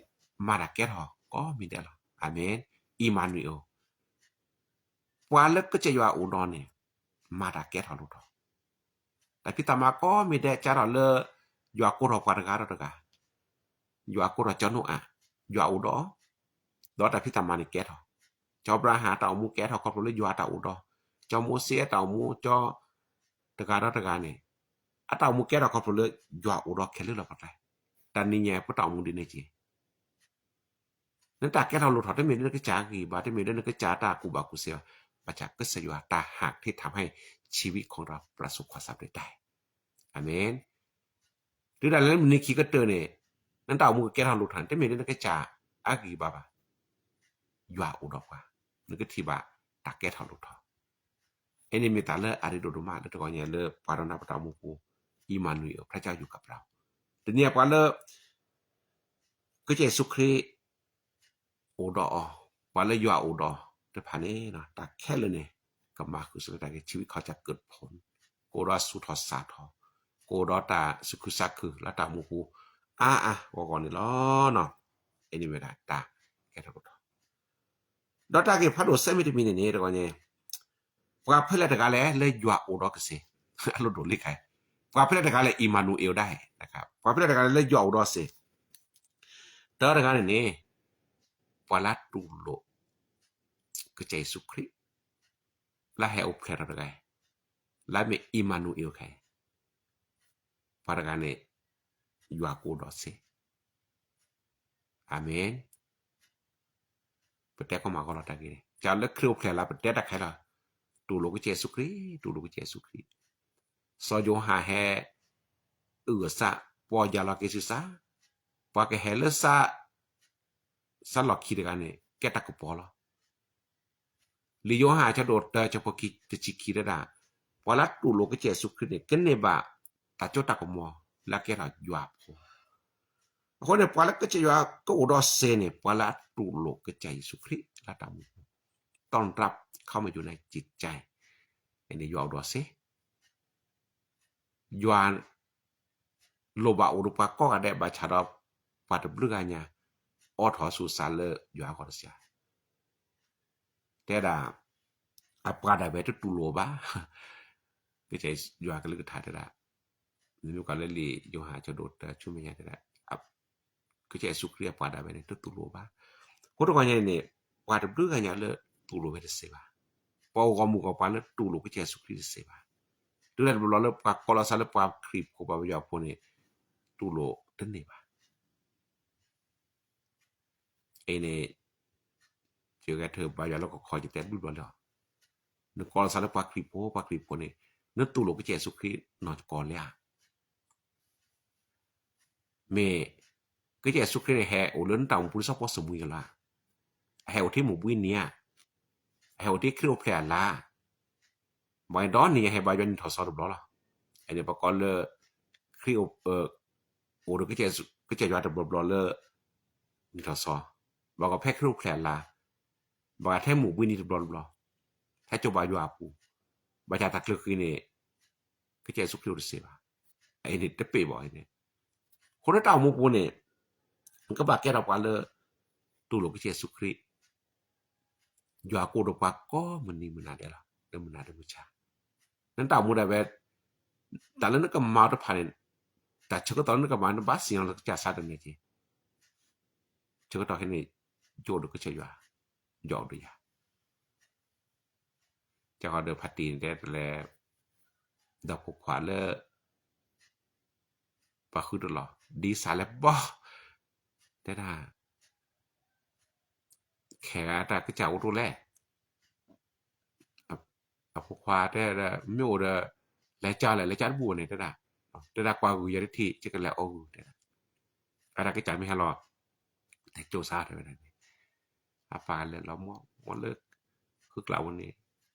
မၤတၢ်ကဲထီၣ်ကိးမံၤဒဲးလီၤ. အၤမ့ၣ်, အံၤမၤနူၤအ့ၣ်ဧိၤ. ပှၤလၢကစၢ်ယွၤအိၣ်ဒီးန့ၣ် မၤတၢ်ကဲထီၣ်လိၣ်ထီၣ်, တၢ်ဖံးတၢ်မၤကိးမံၤဒဲး ကးထီၣ်လၢ ယွၤကိးထီၣ်ပှၤတဂၤဒီးတဂၤ, ယွၤကိးထီၣ်ကၠီနိအၤ, ယွၤအိၣ်ဒီးအီၤ, ဒီးတၢ်ဖံးတၢ်မၤန့ၣ်ကဲထီၣ်, ကၠီအၤဘြၤဟၣ်အတၢ်အိၣ်မူကဲထီၣ်ခီဖျိလၢယွၤအတၢ်အိၣ်ဒီး, ကၠီမိၤၡ့အတၢ်အိၣ်မူ ကၠီတဂၤဒီးတဂၤန့ၣ် အတၢ်အိၣ်မူကဲထီၣ်ခီဖျိလၢယွၤအိၣ်ဒီးခဲလၢာ်လီၤပှၤကျါ, တၢ်နံၤညါပတၢ်အိၣ်မူဒ်န့ၣ်က့ၤ နတၢ်ကဲထီၣ်လိၣ်ထီၣ် တမ့ၢ်လၢနကစၢ်အဂံၢ်ဘါ, တမ့ၢ်လၢနကစၢ်တၢ်ကူၣ်ဘၣ်ကူၣ်သ့ဘၣ်, ဘၣ်ဆၣ်ကစၢ်ယွၤတၢ်ဟးက့ၤထီၣ်ဟဲ ဆံဝံခီရီပျၢ်စိခွါစၢ်ပတတၢ်, အၤမ့ၣ်. တုၤဒၣ်လဲာ်လၢမုၢ်နံၤခံကတၢၢ်န့ၣ် နတၢ်အိၣ်မူကကဲထီၣ်လိၣ်ထီၣ်န့ၣ် တမ့ၢ်လၢနကစၢ်အဂံၢ်ဘါဘၣ်, ယွၤအိၣ်ဒီးပှၤ, နကထံၣ်ဘၣ်တၢ်ကဲထီၣ်လိၣ်ထီၣ်. အန့ၣ်မ့ၢ်တၢ်လၢအရ့ဒိၣ်ဒိၣ်မးလၢတဂီၤညါလၢပှၤဒီးနၤပတၢ်အိၣ်မူပူၤ, အံၤမၤနူၤအ့ၣ်ဧိၤ พระเจ้าอยู่กับเรา, တနံၤအံၤပှၤလၢ ကစၢ်ယ့ၣ်ၡူးခရံာ် အိၣ်ဒီးအီၤ, ပှၤလၢယွၤအိၣ်ဒီးတဖၣ်န့ၣ် တၢ်ခဲလၢာ်န့ၣ် ကမၤဃုာ်စၢၤလၢတၢ်ဂ့ၤ, ဆံဝံခီစၢ်ကၢၣ်တဖိး, ကအိၣ်ဒီးဆူးထီၣ်စၢ်ထီၣ်, ကအိၣ်ဒီးတၢ်သူၣ်ခုသးခုလၢတၢ်အိၣ်မူပူၤ အါအါဂီၢ်ဂီၢ်န့ၣ်လီၤ. အန့ၣ်မ့ၢ်ဒၣ်တၢ်ကဲထီၣ်လိၣ်ထီၣ် ဒီးတၢ်ဂ့ၢ်ဖးဒိၣ်ဆၢမံၤတမံၤန့ၣ်န့ၣ် တဂီၤညါ ပှၤဖဲလဲၣ်တဂၤလဲၣ်လၢယွၤအိၣ်ဒီးကစ့ၢ်, အလိၣ်ဒိၣ်လံခါ, ပှၤဖဲလဲၣ်တဂၤလဲၣ် အံၤမၤနူၤအ့ၣ်ဧိၤဒၣ်, ပှၤဖဲလဲၣ်တဂၤလဲၣ်လၢယွၤအိၣ်ဒီးစ့ၢ်, တၢတဂၤန့ၣ်န့ၣ် ပှၤလၢတူၢ်လိာ် ကစၢ်ယ့ၣ်ၡူးခရံာ် လၢဟဲအိၣ်ဖျဲၣ်ထီၣ်တဂၤ, လၢမ့ၢ်အံၤမၤနူၤအ့ၣ်ဧိၤခဲအံၤ, ပှၤတဂၤန့ၣ် ယွၤကအိၣ်ဒီးစ့ၢ်, အၤမ့ၣ်. ပတဲကီမးကီလီၤတၢ်ဂ့ၢ်န့ၣ် ကလၢခရံာ်အိၣ်ဖျဲၣ်လၢပတဲတၢ်ခဲလၢာ်, တူၢ်လိာ်ကစၢ်ယ့ၣ်ၡူးခရံာ်, တူၢ်လိာ်ကစၢ်ယ့ၣ်ၡူးခရံာ်, စီၤယိၤဟၣ်ဟဲ အုၣ်အသး ပီၢ်ယၢ်လီၤက့ၤဆူစး, ပှၤကဟဲလၢ စးလီၢ်ခံတဂၤန့ၣ် ကဲတၢ်ကပီၤလီၤ. လံာ်ယိၤဟၣ် ဆၢဒိၣ်တၢ ဆၢဖိခံ တဆံခံတဲဒၣ်, ပှၤလၢတူၢ်လိာ်ကစၢ်ယ့ၣ်ၡူးခရံာ်န့ၣ် ကန့ၢ်ဘၣ်တၢ်စိတၢ်ကမီၤလၢအကဲထီၣ်ယွၤအဖိ. အဃိန့ၣ် ပှၤလၢကစၢ်ယွၤကအိၣ်ဒီးစ့ၢ်န့ၣ် ပှၤလၢအတူၢ်လိာ်ကစၢ်ယ့ၣ်ၡူးခရံာ်လၢတၢ်မူပူၤ, တၢ်နတြၢ်ခီမယူၤန့ၣ် ကကဲ, န့ၣ်ယွၤအိၣ်ဒီးစ့ၢ် ယွၤ လိၣ်ဘၣ်အိၣ်ဒီးပှၤကိးဂၤဒဲး ဘၣ်ဆၣ်ဒီး ပှၤတဘျုးဂၤညါ အိးထီၣ်ဆူစးလၢယွၤအဂီၢ်တစှၤ, တဲဒၣ် အပှၤဒၣ်ဝဲတတူၢ်လိာ်ဘၣ်, ကစၢ်ယွၤကလုၢ်ကထါတဲဒၣ်, မ့မ့ၢ်ကွၢ်လၢလံာ်ယိၤဟၣ် ဆၢဒိၣ်တၢ ဆူမဲာ်ညါတဲဒၣ်, ကစၢ်ယ့ၣ်ၡူးခရံာ်အပှၤဒၣ်ဝဲန့ၣ် တတူၢ်လိာ်ဘၣ်. အဃိတဂီၤညါန့ၣ် ပှၤတဘျုးဂၤညါလၢတူၢ်လိာ်ဝဲတစ့ၢ်ဘၣ်, ပှၤအိၣ်ဂီၢ်မုၢ်ဂီၢ်ပှၤလၢတူၢ်လိာ်ကစၢ်ယ့ၣ်ၡူးခရံာ်တစ့ၢ်ဘၣ်. တုၤလၢတဘျီလၢပှၤကိးလီၤသးလၢပှၤခရံာ်ဖိ ပှၤယွၤဖိန့ၣ် တူၢ်လိာ်တန့ၢ်ဘၣ်. အံၤန့ၣ် ယဂဲၤထၢၣ်ဘါယွၤလၢကခီ ယတဲဘျုးဘျီလီၤ. နကိးလီၤသးလၢပှၤခရံာ်ဖိ ပှၤခရံာ်ဖိန့ၣ် နတူၢ်လိာ်ကစၢ်ယ့ၣ်ၡူးခရံာ်နီၢ်ကီၢ်လဲၣ်ဧါ. မ့ၢ် ကစၢ်ယ့ၣ်ၡူးခရံာ်န့ၣ် ဟဲအိၣ်လၢနတၢ်အိၣ်မူပူၤလၢစီၤပီၢ်စီၤမူၤအ့လး, အဟဲအိၣ်ထဲမိၢ်ဘှံးနံၤဧါ, အဟဲအိၣ်ထဲခရံာ်အိၣ်ဖျဲၣ်အလါ, ဘၣ်ဒီးနံၤညါဟဲဘါယွၤနံၣ်ထီၣ်စီတဘျီလီၤ. အန့ၣ်ပကိးလၢ ခရံာ် အိၣ်ဒီး ကစၢ်ယွၤတဘျီဘျီလၢ နံၣ်ထီၣ်စီ, ဘၣ်ကီးဖဲခရံာ်အိၣ်ဖျဲၣ်အလါ, ဘၣ်ကီးထဲမိၢ်ဘှံးနံၤတဘျီတဘျီ, ဟဲစိာ်ဘါယွၤအပူၤ, ဘၣ်ဆၣ်တၢ်ကျၢၤဃံၤန့ၣ် ကစၢ်ယ့ၣ်ၡူးခရံာ်အိၣ်တစ့ၢ်ဘၣ်. အအံၤန့ၣ်တပ့ၢ်ဘၣ်အံၤန့ၣ်, အဃိလၢတၢ်အိၣ်မူပူၤန့ၣ် နကဘၣ်ကဲထီၣ်ပှၤလၢ တူၢ်လိာ်ကစၢ်ယ့ၣ်ၡူးခရံာ်, ယွၤကအိၣ်ဒီးပှၤကိးမုၢ်နံၤမုၢ်နၤဒဲးလီၤ, လၢမုၢ်နၤလၢမုၢ်ဆါ, နတၢ်အိၣ်မူဒၣ်ဝဲ တၢ်လၢနကမၤအီၤတဖၣ်န့ၣ်, တၢ်ဆၢကတီၢ်လၢနကမၤ နဘၣ်စံၣ်ညီၣ်လီၤကစၢ်စးတနံၤက့ၤ, ဆၢကတီၢ်ခဲအံၤန့ၣ် ယအိၣ်ဒီးကစၢ်ယွၤ, ယွၤအိၣ်ဒီးယၤ ကဟီဒီးဖါတံၢ်န့ၣ်တဲတလဲ, ဒီးဖိခွါလၢ ပှၤဃုတလီၤ ဒ်စးလဲၣ်ဘီ, တဲဒၣ် ခဲဂၤတၢ်ကစၢ်အိၣ်တအိၣ်လဲၣ်, အဖိခွါတဲဒၣ် မ့ၢ်အိၣ်ဒီး လဲၤကၢ်လဲၣ် လဲၤကၢ်တဘူၣ်န့ၣ် တဲဒၣ်, တဲဒၣ်ကွၢ်ဂုာ်ယၤတထံၣ် ယကလဲၤအီၣ်ဂုာ်တဲဒၣ်, အတၢ်ကစၢ်မ့ၢ်ဟဲလီၤ, တဲကၠိစါတဲဝဲဒၣ်န့ၣ်, အပၢ်လဲၤလီၤမီၢ်မီၢ်လၢ ဃုကျးဝဲန့ၣ်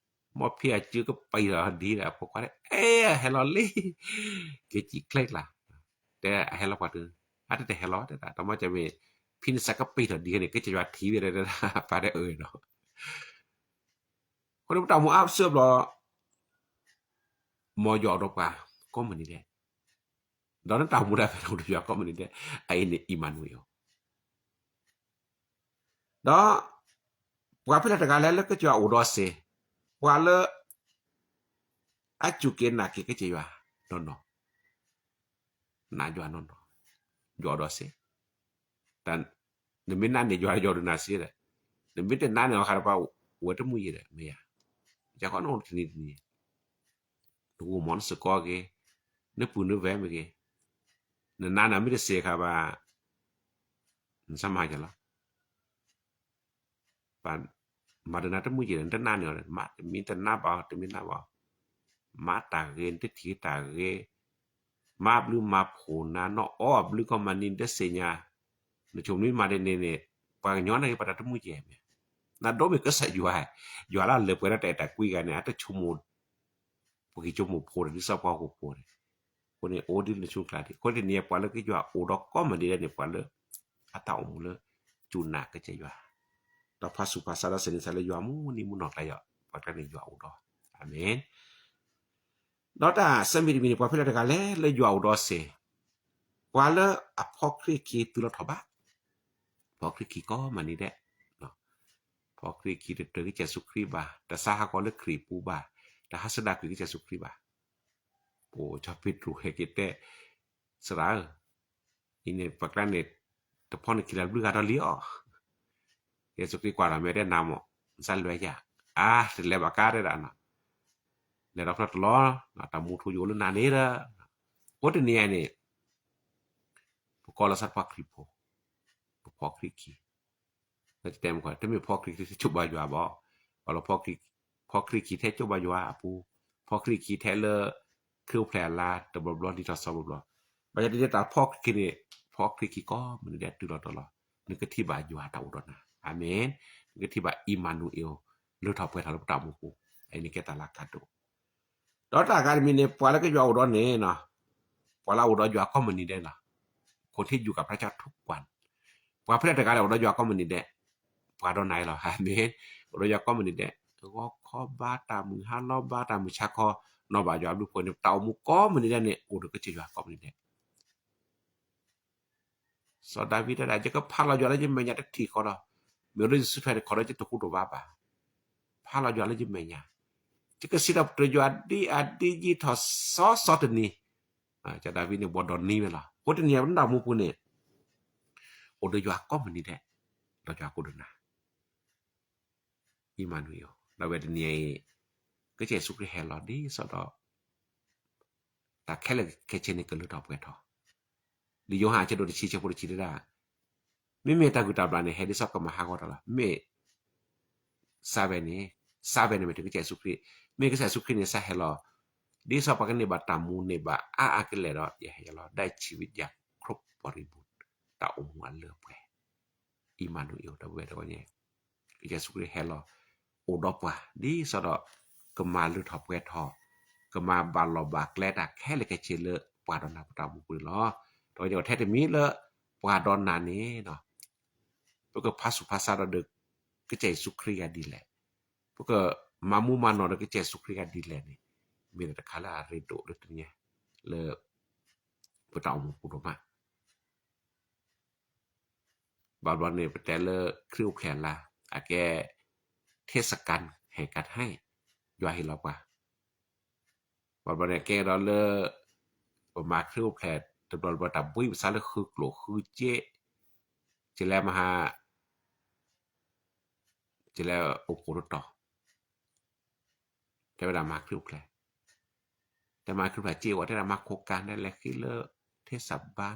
မ်ဖံအစုကပံာ်ထီၣ်ဒ်ဒီး အဖိခွါတဲ အဲ ဟဲလီၤလံ, က့ၤစံၣ်ချ့ကျါ, တဲအဟဲလီၤပှၤတုၤ, အတတဲဟဲလီၤတဲဒၣ် တမ့ၢ်ကမ့ၢ် ဖံနစၢ်ကပံာ်ထီၣ်ဒ်န့ၣ် ကစၢ်ယွၤထံၣ်ဝဲဒၣ် ပှၤတဲအၢဒီး, အဃိန့ၣ်ပတၢ်အိၣ်မူအါစုအါဘျီ မ်ယွၤအိၣ်ဒီးပှၤကိးမုၢ်နံၤဒဲး, ဒီးနတၢ်အိၣ်မူဒၣ်ဖဲန့ၣ်အိၣ်ဒီးယွၤကိးမုၢ်နံၤဒဲး, အအံၤန့ၣ် အံၣ်မၤနူၤအ့လး, ဒီး ပှၤဖဲလဲၣ်တဂၤလဲၣ်လၢကစၢ်ယွၤအိၣ်ဒီးစ့ၢ်, ပှၤလၢ အစူၢ်က့ၤနာ်က့ၤကစၢ်ယွၤနီၢ်နီၢ်, နာ်ယွၤနီၢ်နီၢ်, ယွၤအိၣ်ဒီးစ့ၢ်, နမ့ၢ်နာ်န့ၢ်ယွၤ ယွၤဒိးနၤစ့ၢ်ဒီး, နမ့ၢ်တနာ်န့ၢ်အီၤဃးဒီးပှၤဝဲတမုာ်ယဲၢ်ဒီး မ့ၢ်ယၤ, ယခီနအိၣ်တနံၤတနံၤ နဂီၢ်မီၤနစ့ၢ်ကီးက့ၤ, နပုၢ်နဝဲၢ်မ့ၢ်ဂ့ၤ, နနာ်န့ၢ်မ့ၢ်တစ့ၢ်ခါဘၣ်, နစၢ်မၤကလီၤ, မၤဒိးနၤတမုာ်ယဲၢ်ဒီး နတနာ်န့ၢ်အီၤ, မ့ၢ်တနာ်ဘၣ်အီၤ တမ့ၢ်နာ်ဘၣ်အီၤ, မၤတၢ်ဂ့ၤ နတထံၣ်တၢ်ဂ့ၤ, မၤဘျုးမၤဖှိၣ်နၤ နအီၣ်အီၤဘျုးကီၢ်မၤနံၤ နတသ့ၣ်ညါ, နဆိမိၣ်မ့ၢ်မၤဒ်န့ၣ်န့ၣ်, ပှၤကညီန့ၣ် ပှၤတၢ်တမုာ်ယဲၢ်မ့ၢ်, နဒိးမ့ၢ်ကစၢ်ယွၤ, ယွၤလၢအလၢပှဲၤဒီးတၢ်အဲၣ်တၢ်ကွံဂၤန့ၣ် အတဆိကမိၣ် ပှၤက့ၤဆိကမိၣ်ဖိဒီး ဒ်သိးပှၤဟီၣ်ခိၣ်ဖိန့ၣ်, အဃိန့ၣ် အိၣ်ဒ်လၢနဆူၣ်ကျါဒံး, အဃိတနံၤအံၤ ပှၤလၢကစၢ်ယွၤအိၣ်ဒီးကိးမုၢ်နံၤဒဲးန့ၣ် ပှၤလၢ အတၢ်အိၣ်မူလၢ စူၢ်နာ်ကစၢ်ယွၤ, ဒီးဖးဆူၣ်ဖးဆါဒီးသန့ၤသးလၢယွၤမုၢ်နံၤမုၢ်နီၢ်ကျါယီၤ, ပှၤကျါန့ၣ်ယွၤအိၣ်ဒီး, အၤမ့ၣ်. ဒီးတၢ်ဆၢမံၤတမံၤန့ၣ် ပှၤဖဲလဲၣ်တဂၤလဲၣ်လၢယွၤအိၣ်ဒီးစ့ၢ်, ပှၤလၢအဖီခရံာ်ခံတုၤလီၤထီၣ်ဘး, ဖီခရံာ်ခံကိးမုၢ်နံၤဒဲး, ဖီခရံာ်ခံတတၢၤကစၢ်ယ့ၣ်ၡူးခရံာ်ဘၣ်, တသးဟးဂီၤလၢခရံာ်ပူၤဘၣ်, တဟးဆၢဒၣ်ကွံာ်ကစၢ်ယ့ၣ်ၡူးခရံာ်ဘၣ်, ပကၠီၤပ့းတရူးဟဲက့ၤတဲ, သရၣ်ဧၢ, အံၤန့ၣ် ပှၤကျါန့ၣ် တဖီန့ၣ်ခံလၢ်ဘျုးဂၤဒီးလံအီၤ, ကစၢ်ယ့ၣ်ၡူးခရံာ်ကွၢ်ထီၣ်မ့ၢ်တဲနၤမး, နသးလဲၤယၤ, အါ တလဲၤဘၣ်ကါတဲဒၣ်နီၤ, လဲၤဒီးဖျၢၣ်တလီၤ, တၢ်မူထူယိာ်လၢနၤန့ၣ်ဒီး, အဃိတနံၤအံၤန့ၣ် ပကိးလီၤသးပှၤခရံာ်ဖိ, ပဖီခရံာ်ခံ, တမ့ၢ်ဖီခရံာ်ခံထဲကၠိဘါယွၤဘၣ်, ဘၣ်လီၤ ဖီခရံာ်ခံထဲကၠိဘါယွၤအပူၤ, ဖီခရံာ်ခံထဲလၢ ခရံာ်အိၣ်ဖျဲၣ်အလါတဘျီဘျီဒ်ထီၣ်စီဘျီဘျီ, ဘၣ်ဆၣ်ဒ်န့ၣ်တၢ်ဖီခရံာ်ခံန့ၣ်, ဖီခရံာ်ခံကိးမုၢ်နံၤဒဲးတုၤလီၤတီၤလီၤ, နကထံၣ်ဘၣ်ယွၤတၢ်အိၣ်ဒီးနၤ, အၤမ့ၣ်, နကထံၣ်ဘၣ်အံၣ်မၤနူၤအ့လး လၢထီၣ်ပှဲၤထီၣ်လၢပတၢ်အိၣ်မူပူၤ, အအံၤန့ၣ်ကဲတၢ်လၢအကါဒိၣ် ဒီးတၢ်ဂၤတမံၤန့ၣ် ပှၤလၢကယွၤအိၣ်ဒီးန့ၣ်, ပှၤလၢအအိၣ်ဒီးယွၤကိးမုၢ်နံၤဒဲးလီၤ, ခိၣ်ထံးယူၢ်ကၣ်ဖျါကၠီထူကွၢ်, ပှၤဖဲလဲၣ်တဂၤလၢအိၣ်ဒီးယွၤကိးမုၢ်နံၤဒဲး, ပှၤဒီးနၤအံၤလီၤ, အၤမ့ၣ်, အိၣ်ဒီးယွၤကိးမုၢ်နံၤဒဲး, ဂီၤခီဘါတၢ်မုၢ်ဟါလီၤဘါတၢ်မုၢ်ဆါခီ, နီၢ်ဘၣ်ယွၤဘျုးဖှိၣ်န့ၣ် ပတၢ်အိၣ်မူကိးမုၢ်နံၤဒဲးန့ၣ် အိၣ်ဒီးကစၢ်ယွၤကိးမုၢ်နံၤဒဲး စီၤဒၤဝံးတဲဒၣ် ယကဖးလီၤယွၤလၢယမဲာ်ညါတထံၣ်ဃီဒီး, မ့ၢ်အိၣ်လၢယစုထွဲန့ၣ် ခီဒီးယတဟူးတဝးဘၣ်, ဖးလီၤယွၤလၢယမဲာ်ညါ, ယကစံးထီၣ်ပတြၢၤယွၤဒ်အဒ်ယံထီၣ်စီစီတနံၤ, စီၤဒၤဝံးန့ၣ် ဘီၣ်ဒီနံၤဝဲလီၤ, အဃိတနံၤအံၤ ပတၢ်အိၣ်မူပူၤန့ၣ် အိၣ်ဒီးယွၤကိးမုၢ်နံၤဒဲး, ဒီးယွၤကအိၣ်ဒီးနၤ အံၣ်မၤနူၤအ့လး, ဒီးဝဲတနံၤအံၤ ကစၢ်ယ့ၣ်ၡူးခရံာ်ဟဲလီၤဒ်သိးဒီး တၢ်ခဲလၢာ်ခဲဆ့န့ၣ် ကလၢထီၣ်ပှဲၤထီၣ်, လံာ်ယိၤဟၣ်အဆၢဒိၣ်တဆံ ဆၢဖိတဆံတဲဒၣ်, မ့မ့ၢ်တၢ်ဂုၤတၢ်ဘျၣ်န့ၣ် ဟဲဒ်သိးကမၤဟးဂီၤတၢ်လီၤ, မ့ၢ် စးဝဲန့ၣ်, စးဝဲန့ၣ် မ့ၢ်တကစၢ်ယ့ၣ်ၡူးခရံာ်, မ့ၢ်ကစၢ်ယ့ၣ်ၡူးခရံာ်န့ၣ် စးဟဲလီၤ ဒ်သိးပှၤကန့ၢ်ဘၣ်တၢ်မူန့ၢ်ဘၣ်အါအါကလဲာ်ဒီး ယဟဲလီၤ ได้ชีวิตอย่างครบบริบูรณ์, တၢ်အိၣ်မူအလၢအပှဲၤ, အံၣ်မၤနူၤအ့လး ဒီပုၢ်ဝဲၢ်တဂီၢ်ညါ, ကစၢ်ယ့ၣ်ၡူးခရံာ်ဟဲလီၤ အိၣ်ဒီးပှၤ ဒ်သိးဒီး ကမၤလၢထီၣ်ပှဲၤထီၣ်, ကမၤဘၣ်လီၢ်ဘၣ်ကျဲတၢ်ခဲလၢာ်ခဲဆ့လၢပှၤဒီးနၤပတၢ်အိၣ်မူပူၤန့ၣ်လီၤ. ဒီးထဲတမံၤလၢပှၤဒီးနၤန့ၣ် ပကဖးဆူၣ်ဖးဆါဒီး ကစၢ်ယ့ၣ်ၡူးခရံာ်ဂၤဒ်လဲၣ်, ပကမၤမူမၤနီၣ်ဒီးကစၢ်ယ့ၣ်ၡူးခရံာ်ဂၤဒ်လဲၣ်န့ၣ် မ့ၢ်တၢ်တခါလၢအရ့ဒိၣ်လၢတနံၤညါ လၢပတၢ်အိၣ်မူပူၤဒိၣ်မး ဘၣ်ဘျီန့ၣ် ပတဲလၢခရံာ်အိၣ်ဖျဲၣ်အလါ အကဲ เทศกาลแห่งการให้ ယွၤဟ့ၣ်လီၤပှၤ, ဘၣ်ဘျီန့ၣ် ကဲဒီးလၢ ပမၤခရံာ်အိၣ်ဖျဲၣ်တဘျီဘျီ တၢ်ဘှံးပသးလၢဃုကျိၣ်ဃုစ့, ကလဲၤမဟါ ကလဲၤအိၣ်ဖှိၣ်တတီၤ တဲဝဲဒၣ်မၤခရံာ်အိၣ်ဖျဲၣ်, တဲမၤခရံာ်အိၣ်ဖျဲၣ်စ့ဝဲ တဲဒၣ်မၤခိၣ်ကၤ တဲလဲၤဃ့လၢ เทศบาล,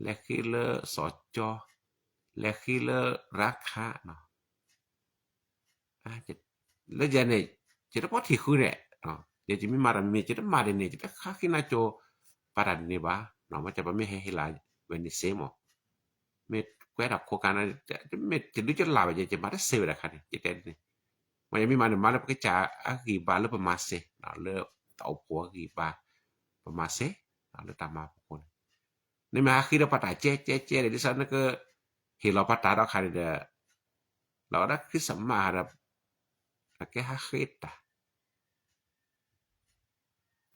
လဲၤဃ့လၢစီၤကၠီ, လဲၤဃ့လၢရခါနီၤ, လၢယၤန့ၣ် ယတပီထံၣ်ဃုန့ၣ်, ယမ့ၢ်မၤတၢ်မ့ၢ် ယတမၤဒ်န့ၣ် ယတဃါဃ့နါကၠိ ပာ်တၢ်ဒ်န့ၣ်ဘၣ်, မ့ၢ်ပမ့ၢ်ဟဲဟ့ၣ်လီၤဝဲန့ၣ်စ့မး, မ့ၢ်ကွဲးတၢ်ခိၣ်ကၤန့ၣ် မ့ၢ်တဒုကလၢ်ဘၣ် ယမၤတစ့ဝဲဒၣ်ခါန့ၣ် ယတဲန့ၣ် မ့ၢ်ယမ့ၢ်မးန့ၣ် မၤလၢပကစၢ်အဂံၢ်ဘါလၢပမၤစၢၤ, လၢတၢ်အိၣ်ဖှိၣ်အဂံၢ်ဘါ, ပမၤစၢၤ, လၢတၢ်မၤပူၤန့ၣ်, နမ့ၢ်ဟးဃ့ဒီးပှၤတၢ်ကဲကဲကဲန့ၣ် ဒ်သိးနက ဟ့ၣ်လီၤပှၤတၢ်ဒီးခါန့ၣ်ဒီး, လီၤဝဲဒၣ် Christmas ဒီး, အကဲဟးဃ့တၢ်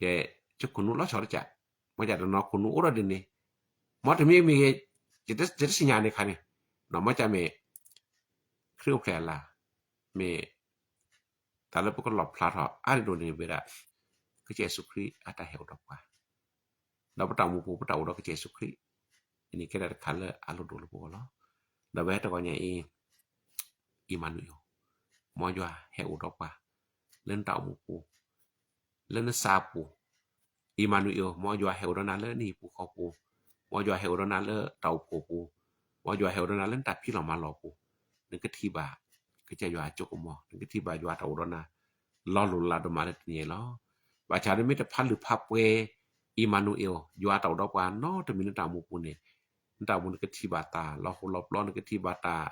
ကဲ, ကခိၣ်နူာ်လီၤဆီတကး, မ့ၢ်ကတနီၤခိၣ်နူာ်အိၣ်ဒီးဒ်န့ၣ်, မ်တမ့ၢ်မ့ၢ်ဂ့ၤ, ယတသ့ၣ်ညါန့ၣ်ခါန့ၣ်, မ့ၢ်ကမ့ၢ်, ခရံာ်အိၣ်ဖျဲၣ်အလါ, မ့ၢ်, တၢ်လၢပကလီၣ်ဖျါထီၣ်အါဒိၣ်န့ၣ်ဝဲဒၣ်, ကစၢ်ယ့ၣ်ၡူးခရံာ်အတၢ်ဟဲအိၣ်ဒီးပှၤ ဒီးပတၢ်အိၣ်မူပူၤ ပတၢ်အိၣ်ဒီးကစၢ်ယ့ၣ်ၡူးခရံာ်, အန့ၣ်ကဲဒၣ်တခါလၢအလိၣ်ဒိၣ်လၢပဂီၢ်လီၤ. ဒီးဝဲတဂီၤညါအံၤ, အံၣ်မၤနူၤအ့လး, မ်ယွၤဟဲအိၣ်ဒီးပှၤ, လၢနတၢ်အိၣ်မူပူၤ, လၢနစၢ်ပူၤ, အံၣ်မၤနူၤအ့လး, မ်ယွၤဟဲအိၣ်ဒီးနၤလၢနဟံၣ်ပူၤဃီပူၤ, မ်ယွၤဟဲအိၣ်ဒီးနၤလၢတၢ်အိၣ်ဖှိၣ်ပူၤ, မ်ယွၤဟဲအိၣ်ဒီးနၤလၢနတၢ်ဖံးလီၢ်မၤလီၢ်ပူၤ, နကထံၣ်ဘၣ်, ကစၢ်ယွၤအစိကမီၤ, နကထံၣ်ဘၣ်ယွၤတၢ်အိၣ်ဒီးနၤ, လီၤလိၢ်လးဒိၣ်မးလၢတနံၤအံၤလီၤ. ဘၣ်ဆၣ်နမ့ၢ်တဖးလုၢ်ဖးပှဲၤ, အံၣ်မၤနူၤအ့လး, ယွၤတၢ်အိၣ်ဒီးပှၤနီတမံၤလၢနတၢ်အိၣ်မူပူၤန့ၣ်, နတၢ်အိၣ်မူနကထံၣ်ဘၣ်တၢ်လီၤဟိလီၤပျီ နကထံၣ်ဘၣ်တၢ်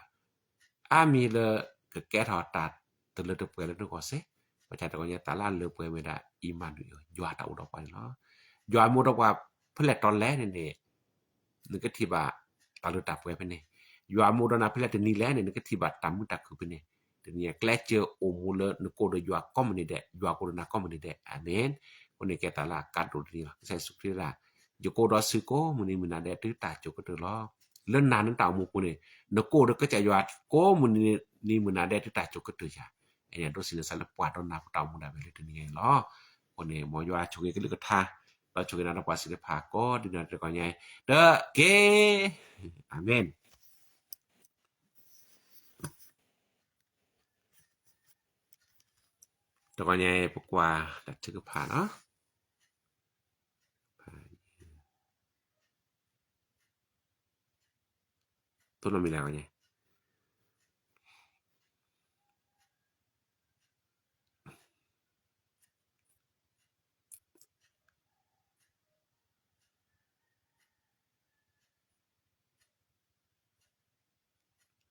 အါမံၤလၢကကဲထီၣ်တၢ်တလၢတပှဲၤလၢနဂီၢ်စ့ၢ်, ဘၣ်ဆၣ်တဂီၤညါတၢ်လၢအလၢပှဲၤမ့ၢ်ဒၣ် အံၣ်မၤနူၤအ့လး ယွၤတၢ်အိၣ်ဒီးပှၤန့ၣ်လီၤ. ယွၤမ့ၢ်အိၣ်ဒီးပှၤဖဲလဲၣ်တီၤလဲၣ်န့ၣ်န့ၣ်, နကထံၣ်ဘၣ်တၢ်လၢတၢ်ပှဲၤဖဲန့ၣ်, ယွၤမ့ၢ်အိၣ်ဒီးနၤဖဲလဲၣ်တနံၤလဲၣ်န့ၣ် နကထံၣ်ဘၣ်တၢ်မုာ်တၢ်ခုၣ်ဖဲန့ၣ်, တနံၤအံၤကျဲစၢၤအိၣ်မူလၢနကအိၣ်ဒီးယွၤကိးမုၢ်နံၤဒဲး, ယွၤကအိၣ်ဒီးနၤကိးမုၢ်နံၤဒဲး, အၤမ့ၣ်. အဃိန့ၣ်ကဲတၢ်လၢအကါဒိၣ်တနံၤလီၤ. ကစၢ်ယ့ၣ်ၡူးခရံာ်ဒၣ်, ယကအိၣ်ဒီးသုကိးမုၢ်နံၤမုၢ်နၤဒဲးတုၤတၢ်စိၤကတၢၢ်လီၤ. လၢနၤနတၢ်အိၣ်မူပူၤန့ၣ်, နကအိၣ်ဒီးကစၢ်ယွၤကိးမုၢ်နံၤမုၢ်နၤဒဲးတုၤတၢ်စိၤကတၢၢ်ယၤ, အဒိးစံးန့ၣ်စးလၢပှၤဒီးနၤပတၢ်အိၣ်မူဒၣ်ဝဲလၢတနံၤအံၤလီၤ. အဃိန့ၣ် မ်ယွၤဆိၣ်ဂ့ၤကလုၢ်ကထါ, ဒီးဆိၣ်ဂ့ၤနၤဒီးပှၤစံးတဖၣ်ကိးဒ်နီၢ်တဂီၤညါအံၤ, တက့ၢ်. အၤမ့ၣ်. တဂီၤညါအံၤ ပကွၢ်တၢ်ထုကဖၣ်နီၤ. သိၣ်နီၣ်မံၤလၢဂီၤညါ တဂီၤညါ,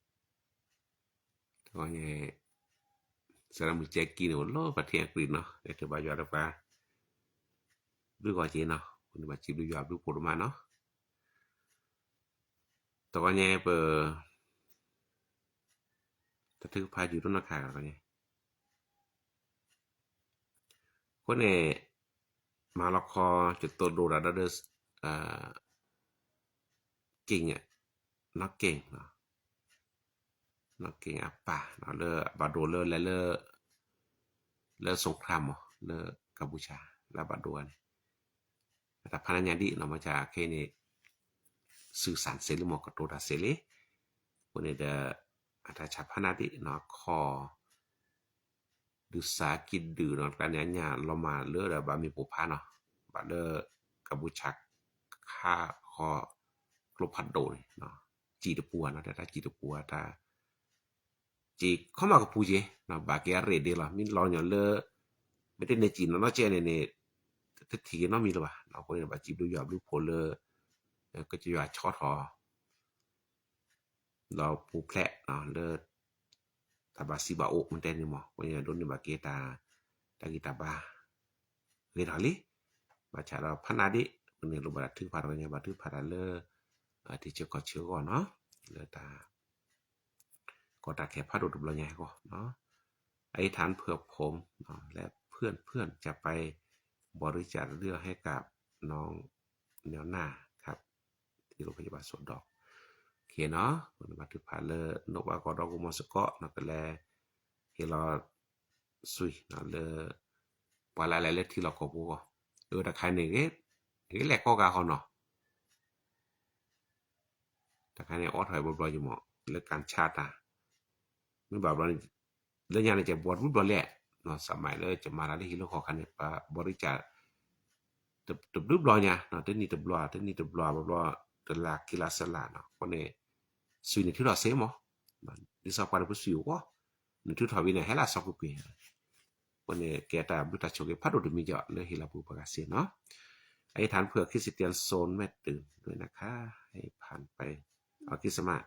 စရၣ်မုၣ်ကဲကံန့ၣ် အိၣ်လၢပှၤထံအကြံးနီၤ, လဲၤတဘါယွၤတပှၤ ဘျုးဂီၤက့ၤနီၤ, ပန့ၣ်ဘၣ်စံးဘျုးယွၤဘျုးဖှိၣ်ဒိၣ်မးနီၤ. တဂီၤညါပ တၢ်ထုကဖၣ်ယူၤဒိၣ်နီၢ်ခါတဂီၤညါ အဃိန့ၣ် မၤလီၤခီ ယသိၣ်ဒိၣ်တၢ်ဒီး က့ၣ်, နီၢ်က့ၣ်, နီၢ်က့ၣ်အပၢ် လၢအဘၣ်ဒိလၢလဲၤလၢ လၢ စူခရၣ်မး လၢကၢပူၤဆၣ် လၢအဘၣ်ဒိဂၤန့ၣ် အတၢ်ဖးနါညါဒ်နီၢ်မၤစၢ်ခဲအံၤန့ၣ် စူၢ်စၢ်စ့ၢ်လံမး ကတိၤတၢ်စ့ၢ်လံ. အဃိန့ၣ်ဒီး အတၢ်ဆၣ်ဖးနါဒ်နီၢ်ခီ ဒုးစၢ်ကံၢ်ဒုးနီၢ်တကျါန့ၣ် အညၣ်လီၤမၢ်လၢဒီးဘၣ်မ့ၢ်ပိာ်ဖးနီၢ် ဘၣ်လၢ ကၢပူၤဆၣ်ခါဃီ ကျိဖးဒိၣ်န့ၣ် စံၣ်တပူၤဧါနီၢ် တၢ်စံၣ်တပူၤဧါ တၢ် စံၣ်ခီမးကပူၤက့ၤ ဘၣ်က့ၤအရ့ၣ်ဒ့လီၤ မ့ၢ်လီၤညီလၢ မ့ၢ်တန့ၢ်စံၣ်နီၢ်နီၢ်ကဲန့ၣ်န့ၣ် တထံၣ်က့ၤနီတမံၤလၢၤဘၣ်. အဃိန့ၣ် ဘၣ်စံးဘျုးယွၤဘျုးဖှိၣ်လၢ ကစၢ်ယွၤဆီထီၣ် ဒီးပူၤဖျဲးလၢ တၢ်ဘၣ်စံးဘၣ်အိၣ်မ့ၢ်တဲန့ၣ်မး အဃိန့ၣ် ဒိးန့ၢ်ဘၣ်က့ၤတၢ် တၢ်ဂံၢ်တၢ်ဘါ ဂ့ၤထီၣ်လံ. ဘၣ်ဆၣ်ဒီးဖးနါဒ် အဃိန့ၣ် လိၣ်ဘၣ်တၢ်ထုကဖၣ်တဂီၤညါ ဘၣ်ထုကဖၣ်တၢ်လၢ ထံဆၢကီၢ်ဆၢအဂီၢ်နီၤ လၢတၢ် ကီၢ်တၢ်ခဲဖးဒိၣ်တဘျီညါအဂီၢ်နီၤ အအံၤထၣ်ဖၢၣ်ဖိမ် လၢဖၢၣ်ဖၢၣ်ကၢ်ပၢ် ဘီရံကၢ်တဒုဟဲကၢ်နီၢ် နီၢ်နၢ်ခါ သံလိာ်ဖဲယဘၣ်စိာ်ဒီး ခဲနီၤ ဘၣ်ထုကဖၣ်လၢ နိၣ်ဘၣ်ကီၢ်ဒီးကမီၤစ့ၢ်ကီး နီၢ်ကလဲၤ ဟ့ၣ်လီၤ စံး လၢ ပှၤလၢအလဲၤလၢထံလီၢ်ကီၢ်ပူၤအဂီၢ် အတၢ်ခါန့ၣ် ဂ့ၤလဲၣ်ကီကၤဃီနီၤ တၢ်ခါန့ၣ် အိးထီၣ်ဘျီဘျီယမး လၢကၣ်ဆါတၢ် မ့ၢ်ဘၣ်ဘျီန့ၣ် လၢညါန့ၣ် ကဘီတဘျီဘျီလဲၣ် စမးလၢကမၤတၢ်လၢဟံၣ်လၢဃီခါန့ၣ် ပှၤဘီရံကၢ် တဘျုးဘျီညါ တနံၣ်တဘျီ တနံၣ်တဘျီဘျီ တလါခံလါဆဲးလါနီၤ အဃိန့ၣ် စံးန့ၣ်ထုးထီၣ်စ့မး ဒ်သိးပှၤတပူၤစံးအဂီၢ် နထုးထီၣ်ဝံၤန့ၣ် ဟဲလၢအစီကွ့ၢ်ကွ့ၢ် အဃိန့ၣ် ကဲတၢ်ဘျုးတၢ်ဆိၣ်ဂ့ၤဖးဒိၣ်တမံၤကီး လၢဟ့ၣ်လီၤပှၤဂၤစ့နီၤ အအံၤထၣ်ဖၢၣ် ခရံစတံ စိၤမဲာ်တုၤ ဒွဲၣ်နခါ ဟဲဖၣ်ပှဲၤ အီၣ်ခရံစမး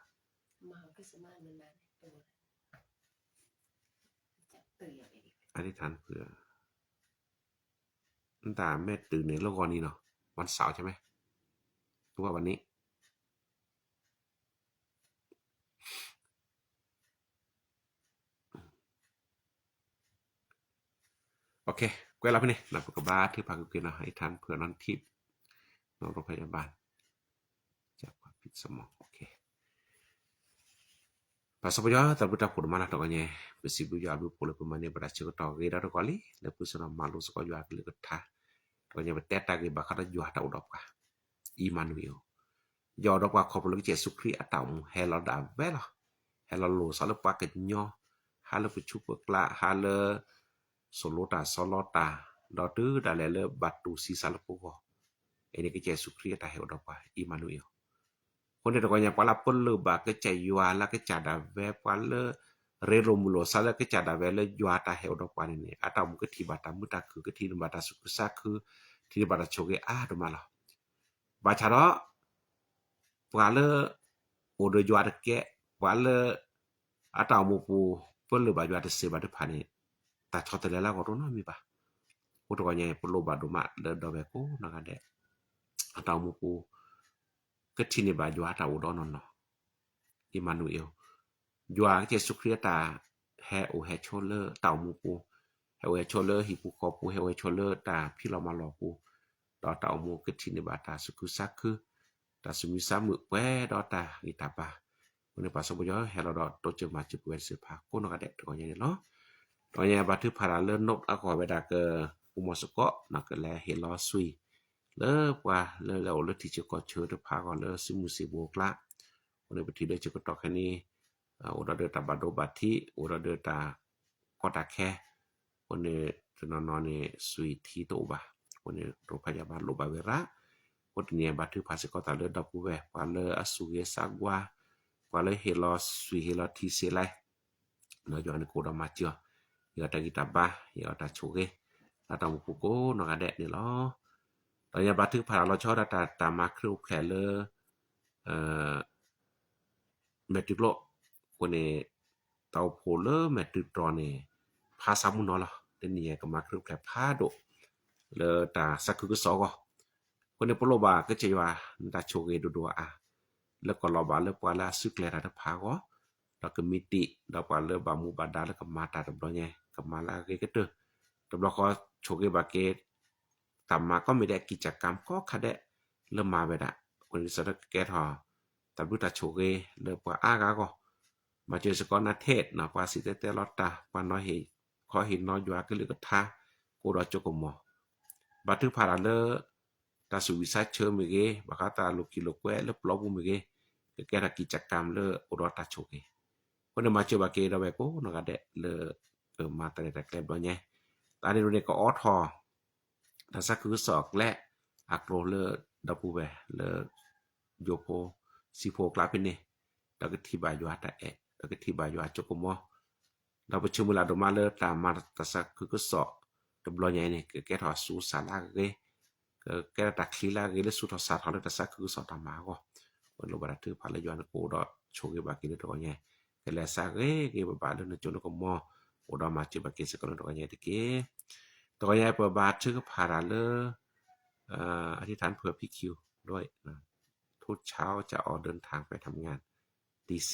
ခရံစမး တ အသ့ၣ်ထၣ်ဖု နတၢ်မဲာ်တုၤန့ၣ်လၢဂီၤနံၤနီၤ, ဘၣ်နစးအီၤကမ့ၢ်, တဝဲဘၣ်န့ၣ် ကွဲးလီၤဖဲန့ၣ် ပကဘါထုကဖၣ်ကွံာ်နီၤ, အသ့ၣ်ထၣ်ဖုနီၤထံး နီၤရိဖဲယဘၣ် ပၢ်စီၤပယီၤ တၢ်ဘျုးတၢ်ဖှိၣ်ဒိၣ်မးလီၤ တဂီၤညါ, ပစံးဘျုးယွၤအဘျုးအဖှိၣ်လၢပမၤန့ၢ် ပတၢ်ဆၢကတီၢ်ဂ့ၤဒီးတဂီၤလံ, လၢပစံးနီၤမၤလိစ့ၢ်ကီးယွၤအကလုၢ်ကထါ, တဂီၤညါပတဲတၢ်ဂ့ၢ်ဘၣ်ဃးဒီးယွၤတၢ်အိၣ်ဒီးပှၤ, အံၣ်မၤနူၤအ့လး, ယွၤအိၣ်ဒီးပှၤခီဖျိလၢကစၢ်ယ့ၣ်ၡူးခရံာ်အတၢ်အိၣ်မူ ဟဲလီၤဒၣ်ဝဲလီၤ, ဟဲလီၤလိာ်စးလၢပှၤကညီ, ဟးလၢပဆူးပကျါ, ဟးလၢ စီၤလိတၢ်စီၤလီတၢ်, ဒီးတုၤဒၣ်လဲာ်လၢဘၣ်တူၢ်ဆံးစးလၢပဂီၢ်, အံၤန့ၣ်ကစၢ်ယ့ၣ်ၡူးခရံာ်အတၢ်ဟဲအိၣ်ဒီးပှၤ အံၣ်မၤနူၤအ့လး, အဃိန့ၣ်တဂီၤညါ ပှၤလၢပလၢၢ်ဘၣ်ကစၢ်ယွၤလၢကစၢ်ဒၣ်ဝဲ ပှၤလၢ ရ့လိာ်မုာ်လိာ်စးလၢကစၢ်ဒၣ်ဝဲလၢယွၤတၢ်ဟဲအိၣ်ဒီးပှၤန့ၣ်န့ၣ် အတၢ်အိၣ်မူကထံၣ်ဘၣ်တၢ်မုာ်တၢ်ခုၣ် ကထံၣ်ဘၣ်တၢ်သူၣ်ခုသးခု, ထံၣ်ဘၣ်တၢ်ဆိၣ်ဂ့ၤအါဒိၣ်မးလီၤ. ဘၣ်ဆၣ်ဒီး ပှၤလၢ အိၣ်ဒီးယွၤတကဲ, ပှၤလၢ အတၢ်အိၣ်မူပူၤ ပလၢၢ်ဘၣ်ယွၤတစဲးဘၣ်တဖၣ်န့ၣ် တၢ်ဆီတလဲလၢအဂီၢ်တအိၣ်နီတမံၤဘၣ်. အဃိတဂီၤညါအံၤ ပလိၣ်ဘၣ်ဒိၣ်မးလၢဒီပုၢ်ဝဲၢ်ကိးနီၢ်ဂၤဒဲး အတၢ်အိၣ်မူပူၤ ကထံၣ်န့ၢ်ဘၣ်ယွၤအတၢ်အိၣ်ဒီးနီၢ်နီၢ်, အံၣ်မၤနူၤအ့လး, ယွၤကစၢ်ယ့ၣ်ၡူးခရံာ်အတၢ်ဟဲအိၣ်ဟဲဆိးလၢတၢ်အိၣ်မူပူၤ, ဟဲအိၣ်ဟဲဆိးလၢဟံၣ်ပူၤဃီပူၤ, ဟဲအိၣ်ဟဲဆိးလၢတၢ်ဖံးလီၤမၤလီၤပူၤ, ဒီးတၢ်အိၣ်မူကထံၣ်န့ၢ်ဘၣ်တၢ်သူၣ်ခုသးခု, တၢ်သူၣ်မံသးမုာ်ပှဲၤဒီးတၢ်ဂံၢ်တၢ်ဘါ, အဃိန့ၣ်ပၢ်စီၤပယီၤဟဲလီၤဒီးတိစၢၤမၤစၢၤပဝဲတစဲးဖိကိးနီၢ်ဂၤဒဲးတဂီၤညါန့ၣ်လီၤ. တဂီၤညါဘါထုကဖၣ်တၢ်လၢ note အဂီၢ်ဝဲဒၣ်က အိၣ်မီၤစ့ၢ်ကီး ကလဲၤဟ့ၣ်လီၤစှံ လၢပှၤလၢလဲၤအိၣ်လၢထံဆၢကီၢ်ဆၢတဖၣ်အဂီၢ်လၢစုမုၢ်စံာ်ပူၤအကျါ, အဃိန့ၣ်ပထံၣ်လၢဆၢကတီၢ်ခဲအံၤန့ၣ် အိၣ်ဒီးဒီးတၢ်ဘၣ်ဒိဘၣ်ထံး အိၣ်ဒီးဒီးတၢ်ကီတၢ်ခဲ, အဃိန့ၣ် တနီၤနီၤန့ၣ် စှံထံတအိၣ်ဘၣ်, အဃိန့ၣ် ရိဖးယၤဘၣ်လိၣ်ဘၣ်ဝဲရၣ်, အဃိတနံၤအံၤဘါထုကဖၣ်စ့ၢ်ကီးတၢ်လၢဒီပုၢ်ဝဲၢ် ပှၤလၢအစူၢ်ဂ့ၤစၢ်ဝါ, ပှၤလၢဟ့ၣ်လီၤစှံဟ့ၣ်လီၤထံစ့လဲၣ် ဒီးယွၤန့ၣ်ကအိၣ်ဒီးမၤစၢၤအီၤ, ဟ့ၣ်အီၤတၢ်ဂံၢ်တၢ်ဘါ, ဟ့ၣ်အီၤတၢ်ဆိၣ်ဂ့ၤ, လၢတၢ်အိၣ်မူပူၤကိးနီၢ်ဂၤဒဲးန့ၣ်လီၤ. ဒီးယဘါထုကဖၣ်တၢ်လီၤဆီဒၣ်တၢ် တၢ်မၤခရံာ်အိၣ်ဖျဲၣ်လၢ မဲာ်တုၤကျိ, အဃိန့ၣ် တၢ်အိၣ်ဖှိၣ်လၢမဲာ်တုၤတြီၤန့ၣ် ဖးဆးမုၢ်နီၤလီၤ. တနံၤအံၤကမၤခရံာ်အိၣ်ဖျဲၣ်ဖးဒိၣ် လၢတၢ်သးခုကစီၣ်အဂီၢ်, အဃိန့ၣ် ပလိၣ်ဘၣ်ကစၢ်ယွၤ နတၢ်ဆိၣ်ဂ့ၤဒိၣ်ဒိၣ်အါအါ, လၢကလီၤဘၣ်လၢပှၤလၢအစုကျဲၤတၢ်တဖၣ်အဂီၢ်, ဒီးကမံးတံာ် ဒီးပှၤလၢဘၣ်မူဘၣ်ဒါလၢကမၤတၢ်တဘျီညါ ကမၤလၢအဂ့ၤကတၢၢ်, တဘျီဃီဆိၣ်ဂ့ၤဘၣ်က့ၤ တၢ်မၤကိးမံၤဒဲး ကံၣ်ကၢ်ကၢမ်ကီခါဒဲး လၢမၤဝဲဒၣ်, အဃိန့ၣ် ကစၢ်ဒၣ်ကကဲထီၣ် တၢ်ဘျုးတၢ်ဆိၣ်ဂ့ၤလၢပှၤအါဂၤအဂီၢ်, မၤစၢၤစ့ၢ်ကီးနၤထဲနီၤ ပှၤစံၣ်တဲၤတဲလီၤတၢ် ပှၤနီၤဟ့ၣ်ခီဟ့ၣ်နီၤယွၤကလုၢ်ကထါ ကအိၣ်ဒီးကၠိကမီၤ, ဘါထုကဖၣ်တၢ်လၢ တၢ်သူၣ်ဝံၣ်သးဆၢမ့ၢ်ဂ့ၤ ဘၣ်ဃးတၢ်လိာ်ကံၢ်လိာ်ကွဲလၢပျီပူၤမ့ၢ်ဂ့ၤ, ကကဲထီၣ်ကံၣ်ကၢ်ကၢမ်လၢအိၣ်ဒီးတၢ်ဆိၣ်ဂ့ၤ, အဃိန့ၣ် မၤစၢၤဘၣ်က့ၤဒီပုၢ်ဝဲၢ်ကိးနီၢ်ဂၤဒဲးလၢ မၤတၢ်ရဲၣ်တၢ်ကျဲၤဘျီညါ, တၢ်န့ၣ်ဒ်န့ၣ် ကအိးထီၣ် တၢ်သးခုကစီၣ်အကျဲ အကျိၤလၢ ဒီပုၢ်ဝဲၢ်လၢ ယိၤဖိ စံဖိအကျါဖဲန့ၣ်, ဒီးကထံၣ်ဘၣ်ယွၤတၢ်အဲၣ် ဒီးကထံၣ်ဘၣ်ယွၤကၠိကမီၤ, ဒီးပဆၢမုၢ်လၢ်ဒိၣ်မးလၢတၢ်မၤတၢ်သးခုကစီၣ်တဘျီညါအံၤန့ၣ် ကကဲထီၣ်ဆူစၢ်လၢအဂ့ၤ, ကကဲထီၣ်တၢ်ချံလၢအဂ့ၤလၢဆူၣ်ထီၣ်စၢ်ထီၣ်လၢတၢ်သးခုကစီၣ်တၢ်မၤအဂီၢ်, ပလိၣ်ဘၣ်တၢ်ထုကဖၣ်လၢယွၤန့ၣ်ကအိၣ်ဒီးဆိၣ်ဂ့ၤဘၣ်က့ၤလၢတဂီၤညါ, ကလဲၤစးဂ့ၤဂ့ၤဘၣ်ဘၣ်လၢနကၠိနကမီၤ, အိၣ်ဒီးမၤစၢၤဘၣ်က့ၤစ့ၢ်ကီးလၢတဂီၤညါတက့ၢ်. တဂီၤညါပဘါထုကဖၣ်တၢ်လၢ အသ့ၣ်ထၣ်ဖုအဖံခံ ဒိ ထူၣ်ဆါကၠီအီၤဒၢထၣ်ပဲၣ်ထၣ်မငါ DC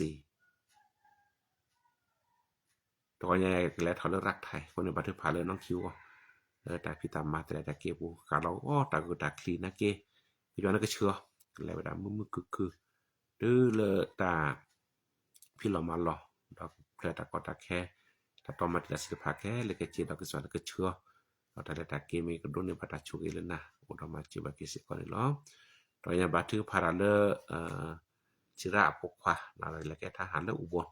တဂီၤညါကလဲၤထီၣ်လၢရၢၣ်ထံး အဃိန့ၣ် ဘါထုကဖၣ်လၢနီၢ်ခံဝီၤ လၢတၢ်ဖံးတၢ်မၤတၢ်လဲၤတၢ်က့ၤပူၤ ဃးလီၤအီၣ်တၢ်ဂုာ်တၢ်ချံနာ်က့ ကယွၤန့ၣ်ကဆှၢအီၤ ကလဲၤဝဲဒၣ်မုာ်မုာ်ခုၣ်ခုၣ် တုၤလၢတၢ် ဖံးလီၤမၤလီၤ ဒီးဖျဲးတၢ်ကီတၢ်ခဲ တၢ်တီမၤတံာ်တာ်သ့ၣ်တဖၣ်ခဲလၢာ်ခဲဆ့ ဒီးကစၢ်ယွၤန့ၣ်ကဆှၢအီၤ ဒီးတၢ်လဲၤတၢ်က့ၤမ့ၢ်ကဒိးန့ၢ်ဘၣ်တၢ်ဆိၣ်ဂ့ၤလၢနၤ အိၣ်ဒီးမၤစၢၤဘၣ်က့ၤစ့ၢ်ကီးန့ၣ်လီၤ. ဒီးယဘါထုကဖၣ်တၢ်လၢ စံးရၣ်အဖိခွါ လဲၤကဲထါဟးလၢအူဘိၣ်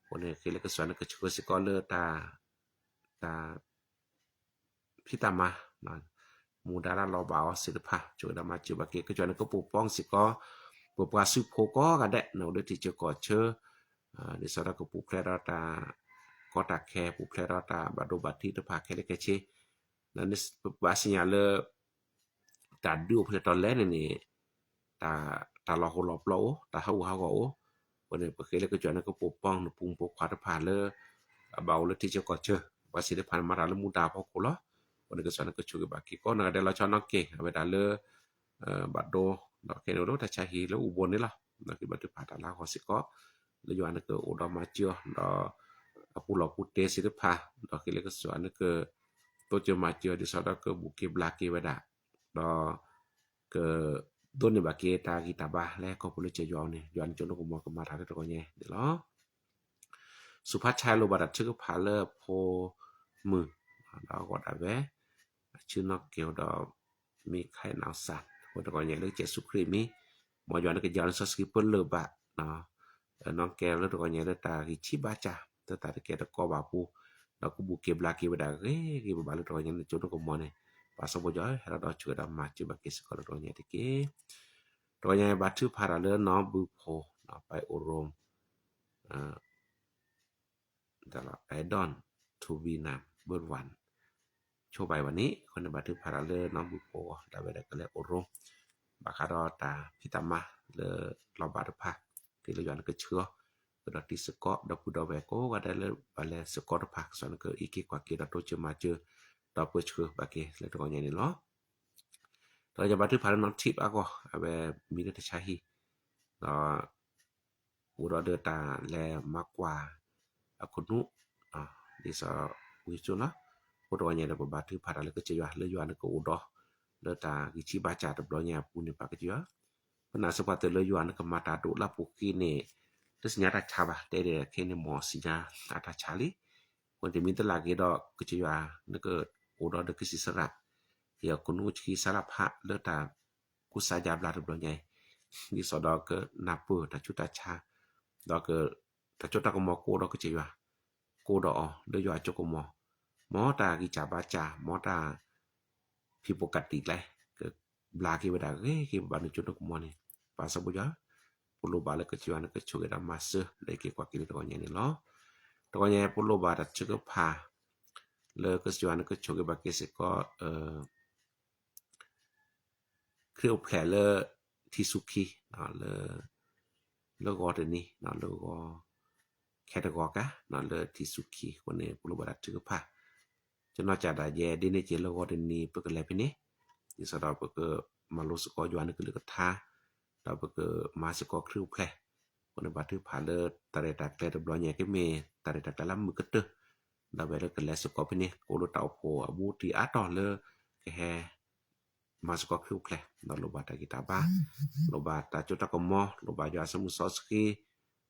အဃိန့ၣ် ဃ့လၢကစၢ်ယွၤန့ၣ်ကဆှၢစ့ၢ်ကီးလၢတၢ် တၢ် ဖံးတၢ်မၤ မူဒါလၢလီၤဘၣ်အီၤသ့ၣ်တဖၣ် ဆိၣ်ဂ့ၤဒီးမၤစၢၤဘၣ်က့ၤ ကစၢ်ယွၤန့ၣ်ကပူၤဖျဲးစ့ၢ်ကီး ပပှၤစုဖိကိးဂၤဒဲး နအိၣ်လၢထံဆၢကီၢ်ဆၢ ဒ်သိးဒီးကပူၤဖျဲးဒီးတၢ်ကီတၢ်ခဲ ပူၤဖျဲးဒီးတၢ်ဘၣ်ဒိဘၣ်ထံးတဖၣ်ခဲလၢာ်ခဲဆ့ ပဘၣ်သ့ၣ်ညါလၢ တၢ်ဒုးအိၣ်ဖဲလဲၣ်တၢ်လဲၣ်န့ၣ်န့ၣ် တၢ်လီၤဟိးလီၤပျီအိၣ် တၢ်ဟးဂူာ်ဟးဂီၤအိၣ် အဃိန့ၣ် ပဃ့လၢကစၢ်ယွၤန့ၣ်ကပူၤဖျဲးနဖိမုၣ်ဖိခွါတဖၣ်လၢ အဘၣ်အိၣ်လၢထံဆၢကီၢ်ဆၢ ပှၤသ့ၣ်တဖၣ်န့ၣ်မၤတၢ်လၢမူဒါအဖီခိၣ်လီၤ. အဃိန့ၣ်ကစၢ်ယွၤန့ၣ်ကဆိၣ်ဂ့ၤဘၣ်က့ၤကိးနီၢ်ဂၤဒဲးလီၤဆီနီၢ်က့ၢ် အဝဲဒၣ်လၢ ဘၣ်ဒိ ဒီးခဲန့ၣ်အိၣ်ဒီးတၢ်ဆါဟံၣ်လၢအူဘိန့ၣ်လီၤ. ဒီးကဘၣ်ထုကဖၣ်တၢ်လၢဟီၣ်စ့ၢ်ကီး လၢယွၤန့ၣ်ကအိၣ်ဒီးမၤစၢၤအီၤ ဒီး အပူၤလီၢ်ပူၤတဲာ်သ့ၣ်တဖၣ် ဒီးဃ့လၢကစၢ်ယွၤန့ၣ်က တိစၢၤမၤစၢၤအီၤ ဒ်သိးဒီးကဘူၣ်က့ၤဘျါက့ၤဝဲဒၣ် ဒီး က ဒိးန့ၢ်ဘၣ်က့ၤတၢ်ဂံၢ်တၢ်ဘါလၢဟဲခီဖျိလၢကစၢ်ယွၤအအိၣ်န့ၣ် ယွၤန့ၣ်ကၠိနိကမီၤကမၤတၢ်လၢတဂီၤညါန့ၣ်လီၤ. စူၤဖါဆါလိၣ်ဘၣ်တၢ်ထုကဖၣ်လၢ ဖိမုၣ် ဒီးအဂီၢ်ဒၣ်ဝဲ အဆၢနီၢ်က့ၢ်ဒီး မ့ၢ်ခဲနီၢ်စၢ် အဃိတဂီၤညါလၢကစၢ်ယ့ၣ်ၡူးခရံာ်မံၤ မ်ယွၤန့ၣ်ကယၤလၢစီဆှံပၢလၢၢ်ဘၣ် နီၢ်ကဲလၢတဂီၤညါလၢတၢ်ဂံၢ်ဆံးဘါစၢ် လၢတၢ်တကဲတကီဘၣ်အပူၤ ဒီးကဘူၣ်က့ၤဘျါက့ၤဝဲဒၣ်ဂ့ၤဂ့ၤဘၣ်ဘၣ်လၢတဂီၤညါန့ၣ် ကၠိနိကမီၤန့ၣ် ပၢ်စီၤဘိယွၤဧၢ ဟဲလီၤဒီးဆိၣ်ဂ့ၤဒီးမၤစၢၤဘၣ်က့ၤစ့ၢ်ကီးလၢတဂီၤညါတက့ၢ်. တဂီၤညါဘၣ်ထုကဖၣ်တၢ်လၢနီၢ်ဘုဖိ နီၢ်ပၢ်အိၣ်ရိၣ် ဒီး Adon to Vietnam ဘၢၣ်ဝၣ် ဆိဘၣ်ဝဲန့ၣ် အဃိန့ၣ်ဘၣ်ထုကဖၣ်တၢ်လၢနီၢ်ဘုဖိအဂီၢ် ဒၣ်ဝဲဒၣ်ကလဲၤအိၣ်ရိၣ် ဘၣ်ဃးဒီးတၢ်ဖံးတၢ်မၤလၢလီၤဘၣ်တဖၣ် က့ၤလၢယွၤန့ၣ်ကဆှၢအီၤ ကဒီးတံၤသကိး ဒီပုၢ်ဒီဝဲၢ်ကိးဂၤဒဲးလၢဘၣ်လဲၤသကိးတဖၣ် ကစၢ်န့ၣ်ကအံးက့ၤကွၢ်က့ၤဒီးတိစၢၤမၤစၢၤ ဒီးပၢဆှၢဘၣ်က့ၤလၢတဂီၤညါန့ၣ်လီၤ. တဂီၤညါဘၣ်ထုကဖၣ်လၢနီၢ်ထံးအဂီၢ် အဝဲမံၤလၢတၢ်ဆါဟံၣ် ဒီး အိၣ်ဒီးဒီးတၢ်လဲၤမၤကွၢ် အခိၣ်နူာ် ဒ်သိးဝံစိလီၤ. အဃိတဂီၤညါဒီး ပဘၣ်ထုကဖၣ်တၢ်လၢကစၢ်ယွၤ လၢယွၤန့ၣ်ကအိၣ်ဒီး လၢတၢ်ဂံၢ်ဆံးဘါစၢ်တဘျီညါအပူၤန့ၣ် ပၢ်ကစၢ်ယွၤ ပနာ်သပှၢ်တၢၢ်လၢယွၤန့ၣ်ကမၤတၢ်ဒိၣ်လၢပူၤဃံန့ၣ် တသ့ၣ်ညါတၢ်ဆါဘၣ် တဲဒၣ်ခဲအံၤန့ၣ် မ်သ့ၣ်ညါအတၢ်ဆါလံ. အဃိန့ၣ်တမံၤတလၢ်က့ၤဒီး ကစၢ်ယွၤန့ၣ်ကအိၣ်ဒီးဒီးကစံးစရၣ် ယခိၣ်နူာ်ဆံးစါလၢဖးလၢတၢ်ကူစါယါဘျါတဘျီညါအံၤ ဒ်သိးဒီးကနၢ်ပၢၢ်တၢ်ဆူးတၢ်ဆါ ဒီးက တၢ်စိတၢ်ကမီၤကအိၣ်ဒီးကစၢ်ယွၤ ကအိၣ်ဒီးအီၤလၢယွၤအစိကမီၤ မ်တၢ်ဂံၢ်စၢ်ဘါစၢ် မ်တၢ် ဖံးပိကတံးကျဲ ကဘျါက့ၤဝဲဒၣ်ဂ့ၤဂ့ၤဘၣ်ဘၣ်န့ၣ်ကၠိနိကမီၤန့ၣ် ပၢ်စီၤဘိယွၤ ပလိၣ်ဘၣ်လၢကစၢ်ယွၤန့ၣ်ကဆိၣ်ဂ့ၤဒီးမၤစၢၤ လၢက့ၤကွၢ်က့ၤလၢတဂီၤညါန့ၣ်လီၤ. တဂီၤညါပလိၣ်ဘၣ်တၢ်ထုကဖၣ် လၢကစၢ်ယွၤန့ၣ်ကဆိၣ်ဂ့ၤဘၣ်က့ၤစ့ၢ်ကီး ခရံာ်အိၣ်ဖျဲၣ်လၢ ထံဆူခံ လၢဂီၤတနံၤ လၢဂီၤ ခဲတဂီၤကါ လၢထံဆူခံအဃိန့ၣ် ပလိၣ်ဘၣ်တၢ်ထုကဖၣ် ကနီၢ်ကၠၢ်ဒၣ်ယဲဒ်န့ၣ်က့ၤလၢဂီၤတနံၤ ပကလဲၤဖဲန့ၣ် ဒ်သိးဒီးပကမၤလိစ့ၢ်ကီးယွၤန့ၣ်ကလုၢ်ကထါ ဒီးပကမၤစ့ၢ်ကီးခရံာ်အိၣ်ဖျဲၣ် အဃိန့ၣ်ဘၣ်ထုကဖၣ်လၢတၢ်ရဲၣ်တၢ်ကျဲၤတဘျီညါ ကမ့ၢ်တၢ်ရဲၣ်တၢ်ကျဲၤလၢမုာ်ကတၢၢ် ဒီးဝဲလၢကလဲၤစ့ၢ်ကီးဖဲန့ၣ် ကအိၣ်လၢတၢ်အိၣ်ဖှိၣ်အဘူးတံၢ်အါတီၢ်လၢ ကဟဲ မၤစ့ၢ်ကီးခရံာ်အိၣ်ဖျဲၣ် ဒီးလိၣ်ဘၣ်တၢ်ဂံၢ်တၢ်ဘါ လိၣ်ဘၣ်တၢ်စိတၢ်ကမီၤ လိၣ်ဘၣ်ယွၤအစီမုၢ်စီဆှံ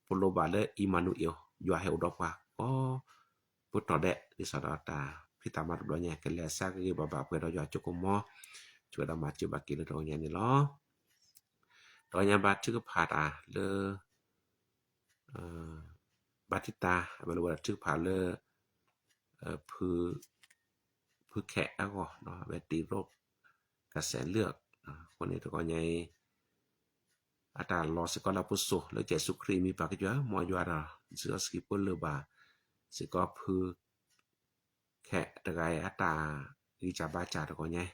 ပလိၣ်ဘၣ်လၢ Emmanuel ယွၤဟဲအိၣ်ဒီးပှၤကိးပတီၢ်ဒဲး ဒ်သိးဒီးတၢ်ဖံးတၢ်မၤတဘျီညါ ကလဲၤအစၢ်ဂ့ၤဂ့ၤဘၣ်ဘၣ်ပှဲၤဒီးယွၤအစိကမီၤ ဆိၣ်ဂ့ၤဒီးမၤစၢၤဘၣ်က့ၤလၢတဂီၤညါန့ၣ်လီၤ. တဂီၤညါဘၣ်ထုကဖၣ်တၢ်လၢ ဘၣ်တံၢ်တၢ် အဝဲလိၣ်ဘၣ်တၢ်ထုကဖၣ်လၢ ဖု ဖုခဲအဂီၢ် အဝဲတံၤရိၣ် ကစဲးလၢာ် အဃိန့ၣ်တဂီၤညါအံၤ အတၢ်လီၤစ့ၢ်ကီးလၢအပူၤစိၤ လၢကစၢ်ယ့ၣ်ၡူးခရံာ်အမံၤ ပၢ်ကစၢ်ယွၤ မ်ယွၤဒီး စံးစီဆှံပၢလၢဘၣ် စ့ၢ်ကီးဖု ခဲတဂၤအံၤ အတၢ်ဂံၢ်စၢ်ဘါစၢ်တဂီၤညါ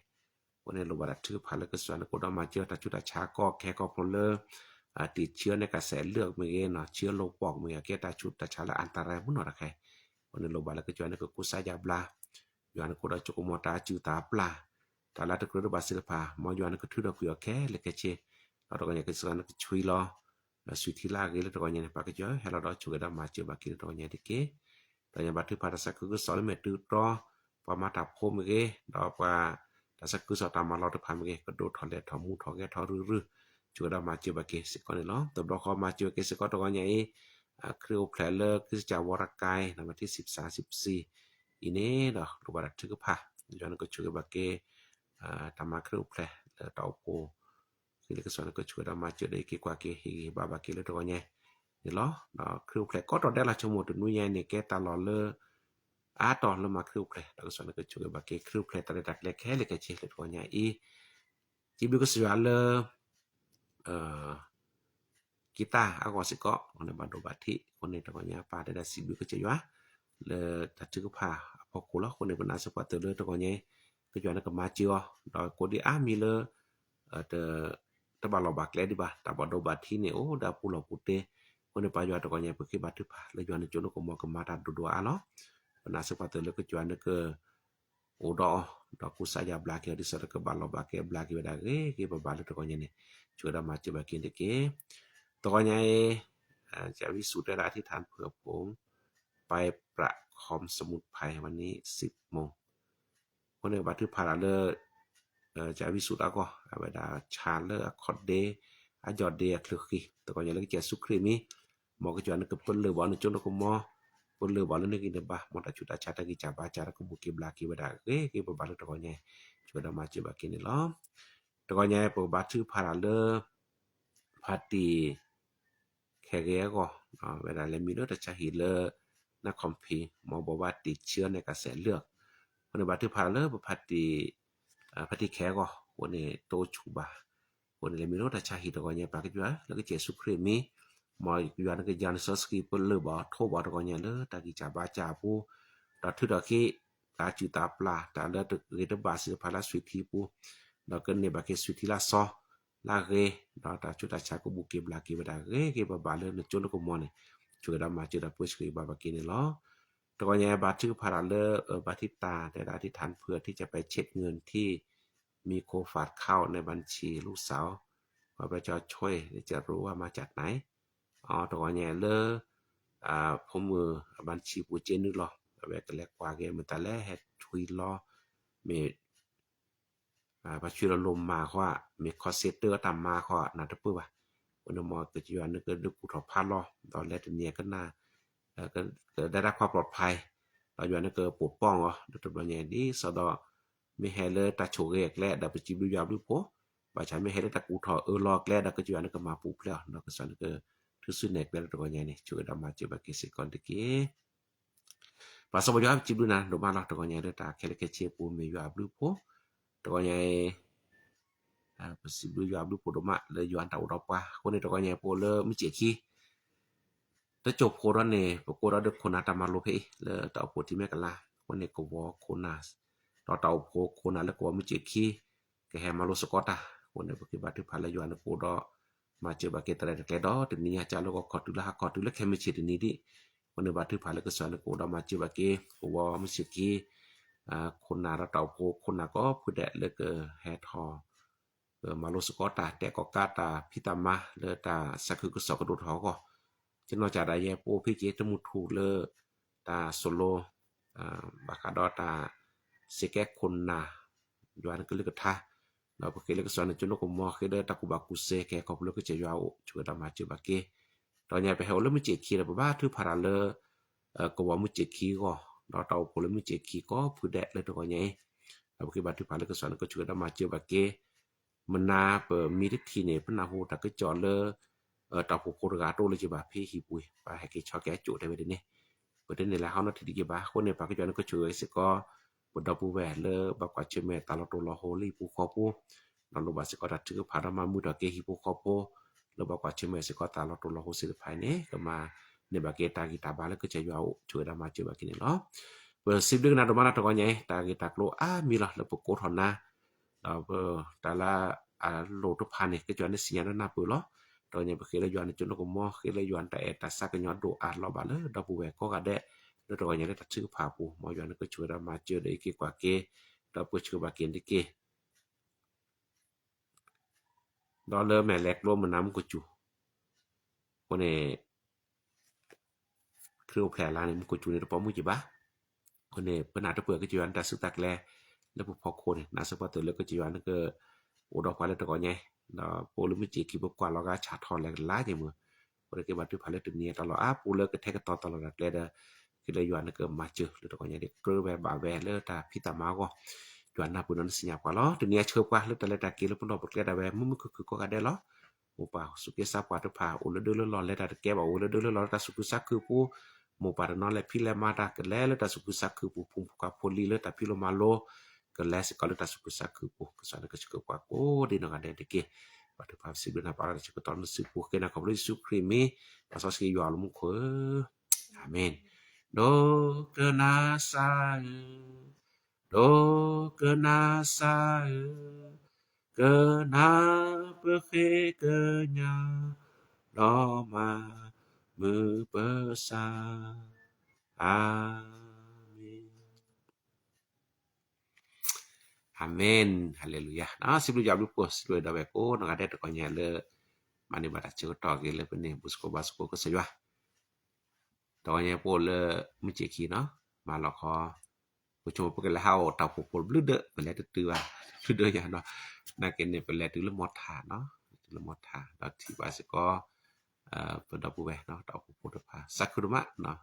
အံၤ အဃိန့ၣ်လိၣ်ဘၣ်တၢ်ထုကဖၣ်လၢကစၢ်ယွၤန့ၣ် ကအိၣ်ဒီးမၤစၢၤတၢ်ဆူးတၢ်ဆါကီခဲကီဖျိလၢ တံၢ်ဆၢန့ၢ်ကစဲးလၢာ်မ့ၢ်ဂ့ၤနီၤ ဆၢလိာ်ပှီၢ်မ့ၢ်ဂ့ၤ ကဲတၢ်ဆူးတၢ်ဆါလၢ အန္တရာယ် မုၢ်နီၢ်တခါအံၤ အဃိန့ၣ်လိၣ်ဘၣ်လၢကစၢ်ယွၤန့ၣ်ကကူစါယါဘျါ ယွၤန့ၣ်ကအိၣ်ဒီးစိကမီၤတၢ်အစုၣ်တၢ်ပျၢ် တၢ်လၢတကြၢးတဘၣ်သ့ၣ်တဖၣ် မ်ယွၤန့ၣ်ကထုးထီၣ်ကွံာ်အီၤခဲလၢာ်ခဲဆ့ ဒီးတဂီၤညါကစၢ်ယွၤန့ၣ်ကဆှံလီၤ ဒီးဆူၣ်ထံလၢအဂ့ၤလၢတဂီၤညါန့ၣ် ပၢ်ကစၢ်ယွၤ ဟဲလီၤဒီးဆိၣ်ဂ့ၤဒီးမၤစၢၤဘၣ်က့ၤလၢတဂီၤညါတက့ၢ်. တဂီၤညါဘၣ်ထုကဖၣ်တၢ်သးခုကစီၣ်လၢမဲာ်တုၤတြီ ပှၤမၤတၢ်ဖိမ့ၢ်ဂ့ၤ ဒီးပှၤတၢ်သးခုကစီၣ်တၢ်မၤလီၤတဖၣ်မ့ၢ်ဂ့ၤ ကဒိၣ်ထီၣ်လဲၢ်ထီၣ်မူထီၣ်ဂဲၤထီၣ်ရုၢ်ရုၢ် ဆိၣ်ဂ့ၤဒီးမၤစၢၤဘၣ်က့ၤစ့ၢ်ကီးန့ၣ်လီၤ. တဘျီဃီမၤစၢၤက့ၤစ့ၢ်ကီးတဂီၤညါအံၤ ခရံာ်အိၣ်ဖျဲၣ်လၢ ခရံာ်စကၢဝီတကါအံၤ နံၣ်ဘၣ်ထံ စံးပစၢ် စံးပစံး အံၤန့ၣ်ဒီး လိၣ်ဘၣ်တၢ်ထုကဖၣ် ယွၤန့ၣ်ကဆိၣ်ဂ့ၤဘၣ်က့ၤ တၢ်မၤခရံာ်အိၣ်ဖျဲၣ်လၢတၢ်အိၣ်ဖှိၣ် ဃ့လၢကစၢ်န့ၣ်ကဆိၣ်ဂ့ၤဒီးမၤစၢၤဒီးဟ့ၣ်က့ၤကွၢ်က့ၤ ဟ့ၣ်ဂံၢ်ဟ့ၣ်ဘါဘၣ်က့ၤလၢတဂီၤညါန့ၣ်လီၤ. ဒီးခရံာ်အိၣ်ဖျဲၣ်ကိးတီၢ်ဒဲးလီၤ ဆိကမိၣ်တနွံညါအံၤန့ၣ် ကဲတၢ်လီၢ်လၢ အါတီၢ်လၢမၤခရံာ်အိၣ်ဖျဲၣ် ဒီးကစၢ်န့ၣ်ကဆိၣ်ဂ့ၤဘၣ်က့ၤ ခရံာ်အိၣ်ဖျဲၣ်တၢ်ရဲၣ်တၢ်ကျဲၤခဲလၢာ်ခဲဆ့လၢတဂီၤညါအံၤ စံးဘျုးကစၢ်ယွၤလၢ ကံတၢ်အဂီၢ်စ့ၢ်ကီး အဃိန့ၣ်ဘၣ်ဒိဘၣ်ထံး အဃိန့ၣ်တဂီၤညါပၢ်တဲဒၣ်စံးဘျုးကစၢ်ယွၤ လၢတၢ်ထုကဖၣ်အဖီခိၣ်လီၤ. အဃိန့ၣ် ပနာ်စ့ၢ်ကီးတၢ်လၢတဂီၤညါအံၤ ကစၢ်ယွၤန့ၣ်ကမၤစၢၤအီၤ ဒီးကိးဒံးအါမံၤလၢ တဘၣ်လီၢ်ဘၣ်ကျဲဒံးဘၣ် တၢ်ဘၣ်ဒိဘၣ်ထံးန့ၣ် အိၣ်ဒီးအပူၤလီၢ်ပူၤတဲာ် အဃိန့ၣ် ပၢ်ယွၤတဂီၤညါ ပဃ့ဘါထုကဖၣ်လၢယွၤန့ၣ်ကၠိနိကမီၤကမၤတၢ်ဒိၣ်ဒိၣ်အါအါလီၤ. ပနာ်စ့ၢ်ကီးပှၤတၢၢ်လၢကစၢ်ယွၤနက အိၣ်ဒီးအီၤ, ဒီးကူစါယၤဘျါက့ၤအီၤ ဒ်သိးဒီးကဘၣ်လီၤဘၣ်ကဲဘျါက့ၤဝဲဒၣ်ဂ့ၤဂ့ၤဘၣ်ဘၣ်လၢတဂီၤညါန့ၣ်, ဆိၣ်ဂ့ၤဒီးမၤစၢၤဘၣ်က့ၤတက့ၢ်. တဂီၤညါအံၤ จะวิสุทธิ์ ได้อธิษฐานเผื่อผม ไปประคองสมุดไพรวันนี้ สิบโมง အဃိန့ၣ် ဘၣ်ထုကဖၣ်တၢ်လၢ จะวิสุทธิ์ အဂီၢ် အဝဲဒၣ်ဆၣ်လၢအခီၣ်ဒ့ အယီၢ်ဒ့အချၢဃံ တဂီၤညါလၢကစၢ်ယ့ၣ်ၡူးခရံာ်မံၤ မ်ကစၢ်ယွၤနကပလၢၢ်ဘၣ်နကၠိနကမီၤ, ပလၢၢ်ဘၣ်လၢနဂံၢ်နဘါ မ်တၢ်ဆူးတၢ်ဆါတၢ်ဂံၢ်စၢ်ဘါစၢ် တၢ်ကဘူၣ်က့ၤဘျါက့ၤဝဲဒၣ်ဂ့ၤဂ့ၤဘၣ်ဘၣ်လၢတဂီၤညါအံၤ ဆိၣ်ဂ့ၤဒီးမၤစၢၤဘၣ်က့ၤန့ၣ်လီၤ. တဂီၤညါအံၤ ပကဘါထုကဖၣ်တၢ်လၢ ဖါတံၢ် ခဲဂ့ၤအဂီၢ်, ဝဲဒၣ်လဲၤမံလၢတၢ်ဆါဟံၣ်လၢ နၢ်ခီၣ်ဖံး မ်ဘိးဘၣ်တံၢ်ဆၢနဲၣ်ကစဲးလၢာ်, အဃိန့ၣ်ဘၣ်ထုကဖၣ်တၢ်လၢပဖါတံၢ် ဖါတံၢ်ခဲအဂီၢ် အဃိန့ၣ် တအိၣ်ဆူၣ်ဘၣ်, အဃိန့ၣ်လဲၤမံလၢတၢ်ဆါဟံၣ်တဂီၤညါ ပၢ်ကစၢ်ယွၤလၢကစၢ်ယ့ၣ်ၡူးခရံာ်မံၤ မ်ယွၤနကယၤနစီဆှံပလၢၢ်ဘၣ်ထိးဘၣ်တဂီၤညါလၢတၢ်ဂံၢ်စၢ်ဘါစၢ်အပူၤ, ဒီးထုးထီၣ်က့ၤ တၢ်စုၣ်တၢ်ပျၢ် တၢ်လၢတဂ့ၤတဘၣ်သ့ၣ်တဖၣ်လၢအသွံၣ်ထံပူၤ, ဒီးကန့ၢ်ဘၣ်က့ၤသွံၣ်ထံလၢအစီ လၢအဂ့ၤ, ဒီးတၢ်ဆူးတၢ်ဆါကဘူၣ်က့ၤဘျါက့ၤဝဲဒၣ်ဂ့ၤဂ့ၤဘၣ်ဘၣ်လၢနကၠိနကမီၤန့ၣ်, ဆိၣ်ဂ့ၤဒီးမၤစၢၤဒီးပှဲၤစှၤဘၣ်ဘၣ်က့ၤန့ၣ်လီၤ. တဂီၤညါဘါထုကဖၣ်တၢ်လၢ ဘါထုကဖၣ်တၢ် တဲဒၣ် อธิษฐานเผื่อที่จะไปเช็คเงินที่มีคนฝากเข้า ในบัญชีลูกสาว ขอพระเจ้าช่วย จะรู้ว่ามาจากไหน အတဂီၤညါလၢ ဖိမုၣ်အ บัญชี ပူၤက့နုာ်လီၤ အဝဲကလဲၤကွၢ်က့ၤ မ့ၢ်တၢ်လၢဟဲဆွံလီၤ မ့ၢ် ပှၤဆွံလီၤလိၣ်မၤဃီ, မ့ၢ် call center တၢ်မၤဃီ နၢ်တပၢၢ်ဘၣ်, အဃိန့ၣ်မ်ကစၢ်ယွၤနကဒုးကူၣ်ထီၣ်ဖးလီၤ ဒီးလဲၤတနံၤကနၣ် ကဒဲဒၣ်ခွါပျီဖး ဒီးယွၤနကပိာ်ပီၢ်အီၤ ဒီးတဘျီညါဒ်သိးဒီး မ့ၢ်ဟဲလၢတၢ်ဆိၣ်ဂ့ၤအကျဲဒီးပစံးဘျုးယွၤဘျုးဖှိၣ်, ဘၣ်ဆၣ်မ့ၢ်ဟဲလၢတၢ်ကူၣ်ထီၣ်အၢလီၤအကျဲဒီးကစၢ်ယွၤနကမၤပူၤဖျဲးအီၤ ဒီးကစၢ်နကထုးစုနဲၣ်ကျဲလၢတဂီၤညါန့ၣ် ဆိၣ်ဂ့ၤဒီးမၤစၢၤဘၣ်က့ၤစ့ၢ်ကီးတက့ၢ်. ပၢ်စီၤပီၤယွၤ ပစံးဘျုးနၤဒိၣ်မးလီၤ တဂီၤညါလၢတၢ်ခဲလၢာ်ခဲဆ့အပူၤမ့ၢ်ယွၤအဘျုးဖှိၣ်, တဂီၤညါအံၤ ပစံးဘျုးယွၤအဘျုးဖှိၣ်ဒိၣ်မးလၢယွၤတၢ်အိၣ်ဒီးပှၤ အဃိန့ၣ် တဂီၤညါအံၤပအိၣ်လၢမုၢ်စ့ၣ်ခံ တစိၢ်ဖိဒီးန့ၣ် ပကိးဒီးဒုးခိၣ်နၢ်တၢ်မၤလိဖဲအံၤ လၢတၢ်အိၣ်ဖှိၣ်ထံမဲာ်ကလၤ အဃိန့ၣ် ကဝီၤခိၣ်နၢ် ဒီးတၢ်အိၣ်ဖှိၣ်ခိၣ်နၢ်လၢကဝီၤမုၢ်စ့ၣ်ခံ ကဟဲမၤလိစ့ၢ်ကီးတၢ် အဃိန့ၣ် ပကဘါထုကဖၣ်လၢယွၤနကအိၣ်ဒီး မၤစၢၤဘၣ်က့ၤတရဲၣ်တကျဲၤဒီး တနံၤညါကၢ်လၢဂီၤခီတုၤလၢဟါခီတုၤလၢခဲမုၢ်ဆ့ၣ်တနံၤဒံး, အဃိန့ၣ် ဘါထုကဖၣ်လၢကစၢ်နကအိၣ်ဒီးမၤစၢၤဘၣ်က့ၤ ကဝီၤမုၢ်စ့ၣ်ခံ ခိၣ်နၢ်ဒီးတၢ်အိၣ်ဖှိၣ်ခိၣ်နၢ်ကိးဖုဒဲးလၢကဟဲထီၣ် မၤလိစ့ၢ်ကီးတၢ်တဲကီၣ်ကးတၢ်ဖံးတၢ်မၤ လၢတၢ်ဆါခုကစီၣ်ကဒိၣ်ထီၣ်အဂီၢ်, ကနီၢ်ကၢ်ဒၣ်ယဲ ပအိၣ်ဖဲက့ၤတမုၢ်ထူၣ်လၢ တၢ်စိၢ်လိ ဘၣ်ဃးဒီးတၢ်စ့ၢ်ကဲခိၣ်နၢ် ယွၤနကလုၢ်ကထါ, ဒီးပဃ့လၢကစၢ်နကၠိနကမီၤ ဃ့လၢတၢ်ကူၣ်ဘၣ်ကူၣ်သ့ ကဟဲခီဖျိလၢကစၢ်ယွၤအအိၣ် ဆိၣ်ဂ့ၤဒီးမၤစၢၤဘၣ်က့ၤ, ဒီးညါပဟဲအိၣ်လၢမုၢ်စ့ၣ်ခံဒီး ပဘါထုကဖၣ်တၢ်လၢ ကဝီၤမုၢ်စ့ၣ်ခံအဂီၢ်, ဒီးတၢ်အိၣ်ဖှိၣ်လၢမုၢ်စ့ၣ်ခံကိးဖုဒဲးလၢတဂီၤညါအံၤ, ဒီးပကဘါထုကဖၣ်လၢကစၢ်နကဆိၣ်ဂ့ၤဒီးမၤစၢၤဘၣ်က့ၤ မနၤပမံတထံၣ်န့ၣ် ပနၢ်ဟူတၢ်ကစီၣ်လၢ တၢ်အိၣ်ဖှိၣ်ဖိတဂၤတအိၣ်လၢၤက့ၤဘၣ် ဖဲဟံၣ်ပူၤအံၤ ပှၤဟဲက့ၤဆီက့ၤအကိာ်တဲဝဲဒ်န့ၣ်, ပတန့ၢ်လၢဟီနီတထံၣ်ဒံးက့ၤဘၣ်. အဃိန့ၣ် ပၢ်ကစၢ်ယွၤနကဆိၣ်ဂ့ၤစ့ၢ်ကီး ပဒီပုၢ်ဝဲၢ်လၢဘၣ်ကွၢ်ဆၢၣ်မဲာ်တၢ်လီၤတိၢ်လီၤဟိလၢဟံၣ်ဖိဃီဖိ, ဒီးလိၣ်ဘၣ်စ့ၢ်ကီးတၢ်ထုကဖၣ်ဒီးမၤမုာ်ထီၣ်က့ၤဟံၣ်ဖိဃီဖိ လၢဘၣ်ကွၢ်ဆၢၣ်မဲာ်စ့ၢ်ကီးတၢ်လီၤတိၢ်လီၤဟိသ့ၣ်တဖၣ်အံၤန့ၣ် ကမၤန့ၢ်ဘၣ်က့ၤတၢ်ဂံၢ်တၢ်ဘါလၢကစၢ်ယွၤအအိၣ် ဆိၣ်ဂ့ၤဒီးမၤစၢၤဘၣ်က့ၤန့ၣ်လီၤ. ပစံးဘျုးကနၤဒိၣ်မးလၢတဂီၤညါအံၤ တၢ်ဂ့ၢ်တၢ်ကျိၤအါမံၤလီၤ လၢပကိးထီၣ်နၤ ဒီးပတၢ်လၢအလိၣ်တဖၣ်န့ၣ် ကစၢ်ယွၤန့ၣ်သ့ၣ်ညါလၢနၢ်ပၢၢ်လီၤ. တဂီၤညါပဃ့လၢယွၤနကၠိနကမီၤ ဃ့လၢယွၤနတၢ်အဲၣ်တၢ်သးကညီၤဒိၣ်အါလီၤဘၣ်လၢဒီပုၢ်ဝဲၢ်ကိးဂၤဒဲး လၢတဂီၤညါလၢတၢ်ထုကဖၣ်အပူၤ မ်ယွၤနကဆိၣ်ဂ့ၤဒီးမၤစၢၤဒီးအံးက့ၤကွၢ်က့ၤ ဒီးပှဲၤစှၤဘၣ်က့ၤတက့ၢ်. ဒီးလၢမဲာ်လဲၤကျိမနၤမူကစူၣ် အဃိန့ၣ် ခရံာ်အိၣ်ဖျဲၣ်အလါန့ၣ် မူကစူၣ်န့ၣ်တပိာ်မုၣ်က့ၤဘၣ်. အဃိန့ၣ် ပနာ်တပၢၢ်ကစၢ်ယွၤနတၢ်စူၢ်တၢ်ကျဲၤ လၢပဖီခိၣ်န့ၣ် နာ်စ့ၢ်ကီးတၢ်လၢကစၢ်ယွၤနက အိၣ်ဒီးပှၤလၢတဂီၤညါအံၤ ဒီးပအိၣ်လၢမုၢ်စ့ၢ်ခံ ပကွၢ်လီၤဂာ်ဆၣ်ထီၣ်လဲၤကလါက့ၤမး အဃိန့ၣ်က့ၤဘါထုကဖၣ်လၢတနံၤအံၤ တၢ်လီၢ်အါပူၤလၢကထဲကတီၤတၢ်လီၢ်တၢ်ကျဲဒီး က့ၤလၢယွၤနကမၤစၢၤလၢတဂီၤညါဒ် ကြၢးဝဲဘၣ်ဝဲလၢတၢ်ဖံးတၢ်မၤအဂီၢ် ယွၤနၢ်ပၢၢ်ဒီးနသ့ၣ်ညါပှၤလီၤ. တနံၤအံၤဆှၢပှၤလၢတၢ်လဲၤတၢ်က့ၤလၢပလီၢ်ပကျဲဒၣ်ဝဲ မုာ်မုာ်ခုၣ်ခုၣ်ကိးဂၤဒဲးလီၤ. မိၢ်ပၢ်စူၢ်က့ၤစၢ်ပှၤတဖၣ် အိၣ်လၢဒၢလၢလီၢ် လဲၤတၢ်တကဲဘၣ် အိၣ်လၢဒၢလၢလီၢ်လၢတၢ်သူၣ်ခုသးခုပူၤ, မိၢ်ပၢ်တနီၤလဲၤဖံးလဲၤမၤတၢ် ကလဲၤလၢတၢ်သူၣ်ခုသးခုပူၤ ဖိမုၣ်ဖိခွါဖိလံၤလၢတၢ်ဖံးလိမၤလိ ကလဲၤစ့ၢ်ကီးလၢတၢ်သူၣ်ခုသးခုပူၤ ကစၢ်နကဆှၢပှၤကိးဒ်နီၢ်ဂၤဒဲးတက့ၢ်. ပှၤတဖၣ်စံးဘျုးနၤ ပာ်လီၤတၢ်ဆၢကတီၢ်နစုပူၤ ဃ့နၤခီဖျိယ့ၣ်ၡူးခရံာ်မံၤ ပှၤစီဆှံယွၤလၢမူခိၣ်ဧၢ, အၤမ့ၣ်. ဒိကနၣ်စၢ်ဧၢ, ဒိကနၣ်စၢ်ဧၢ, ကနၣ်ပဃ့ကညး ဒီးမၤမုာ်ပသး, အၤမ့ၣ်. အၤမ့ၣ်, ဟါလ့လူယၤ. စံးဘျုးယွၤဘျုးဖှိၣ် စံးဘျုးဒီပုၢ်ဝဲၢ်ကိးနီၢ်ဂၤဒဲးတကီၢ်ညါလၢ မၤန့ၢ်ဘၣ်တၢ်ဆၢကတီၢ်က့ၤလၢပန့ၢ် ဘူၣ်စကိးဘါစကိးကစၢ်ယွၤ တကီၢ်ညါပအိၣ်လၢ မုၢ်ဆ့ၣ်ခံနီၤ, မၤလီၤခီ ပဆိကမိၣ်ပကလဲၤဟးအိၣ်တၢ်အိၣ်ဖှိၣ်ဖိတဘျုးဒၢး ပလဲၤတတုၤဘၣ် တဘျုးဒၢးယၤနီၤ, နာ်က့န့ၣ် ပလဲၤတုၤလၢမီထၣ်နီၤ, တုၤလၢမီထၣ် ဒီးထံၣ်ဘၣ်စ့ၢ်ကီး ပဒီပုၢ်ဝဲၢ်နီၤ တၢ်အိၣ်ဖှိၣ်ဖိတဖၣ် စးခုဒိၣ်မးနီၤ,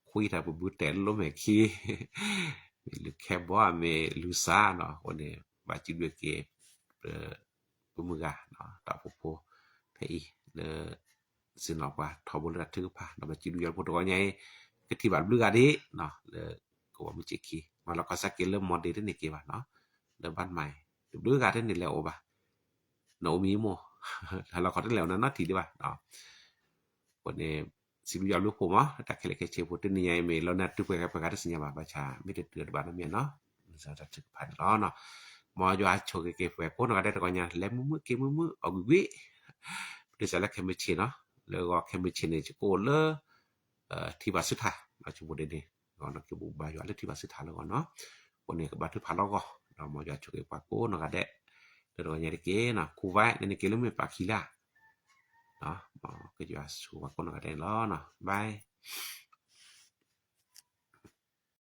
ခွံတၢ်ပဘုတဲာ်လၢလိမ့ၢ်ခံ မ့ၢ်လုၢ်ခဲဘီ မ့ၢ်လုၢ်စါနီၤ, အဃိန့ၣ် ဘၣ်စံးဘျုးက့ၤ ပမုၢ်ဂၤ တၢ်အိၣ်ဖှိၣ်ဖိ ဖဲအံၤလၢ စ့ၢ်နီၤပှၤထီဘိလၢတၢ်ထုကဖၣ် ဒီးဘၣ်စံးဘျုးယွၤဖိတကီၢ်ညါအံၤ ကထံၣ်ဘၣ်တဘျုးဂၤဒ် လၢကဝီၤမုၢ်ဆ့ၣ်ခံ မၤလီၤကီစၢ်က့ၤလၢမီဒ့တန့ၢ်က့ၤဘၣ်နီၤ, လၢဘၣ်မၤ တဘျုးဂၤတန့ၢ်လဲၤအိၣ်ဘၣ်, နအိၣ်မံၤမိၢ် ဟးလီၤခီတလဲၤအိၣ်နနီၢ်ထံးဒံးဘၣ် အဃိန့ၣ် စံးဘျုးယွၤဘျုးဖှိၣ်မး တၢ်ခဲလၢာ်ခဲဆ့ဖိ တနံၤညါအံၤမ့ၢ်လီၤနၢ်တုၤပှဲၤဂၤပှဲၤဂၤတသ့ၣ်ညါဘၣ် ဘၣ်ဆၣ်မ့ၢ်တတုၤတဘၣ်နီတမံၤနီၤ, စးထီၣ်ထုကဖၣ်န့ၣ်လီၤနီၤ, မ်ယွၤဆိၣ်ဂ့ၤက့ၤပှၤကိးနီၢ်ဂၤဒဲးတကီၢ်ညါ လဲၤမုာ်မုာ်က့ၤမုာ်မုာ် အီၣ်ကွံာ်ကွံာ်, ပဒုးစးလၢခဲမုၢ်ဆ့ၣ်နီၤ, လၢဂီၤခဲမုၢ်ဆ့ၣ်န့ၣ် ယကအိၣ်လၢ ထံဘၣ်ဆူၣ်ထၣ် ဆိကမိၣ်ဒ်န့ၣ် ဂီၤနီၤက့ၤဘူၣ်ဘါယွၤလၢထံဘၣ်ဆူၣ်ထၣ်လၢဂီၤနီၤ, အဃိန့ၣ် ကဘါထုကဖၣ်လီၤဂီၤ, ဒီးမ်ယွၤဆိၣ်ဂ့ၤပှၤကိးနီၢ်ဂၤဒဲး လၢတကီၢ်ညါတက့ၢ်နီၤ, ခူဝဲ နန့ၢ်က့ၤလၢမ့ၢ်ပာ်ခံလၢ ကယွၤဆိၣ်ဂ့ၤပှၤကိးနီၢ်ဂၤဒဲးန့ၣ်လီၤနီၤ, bye.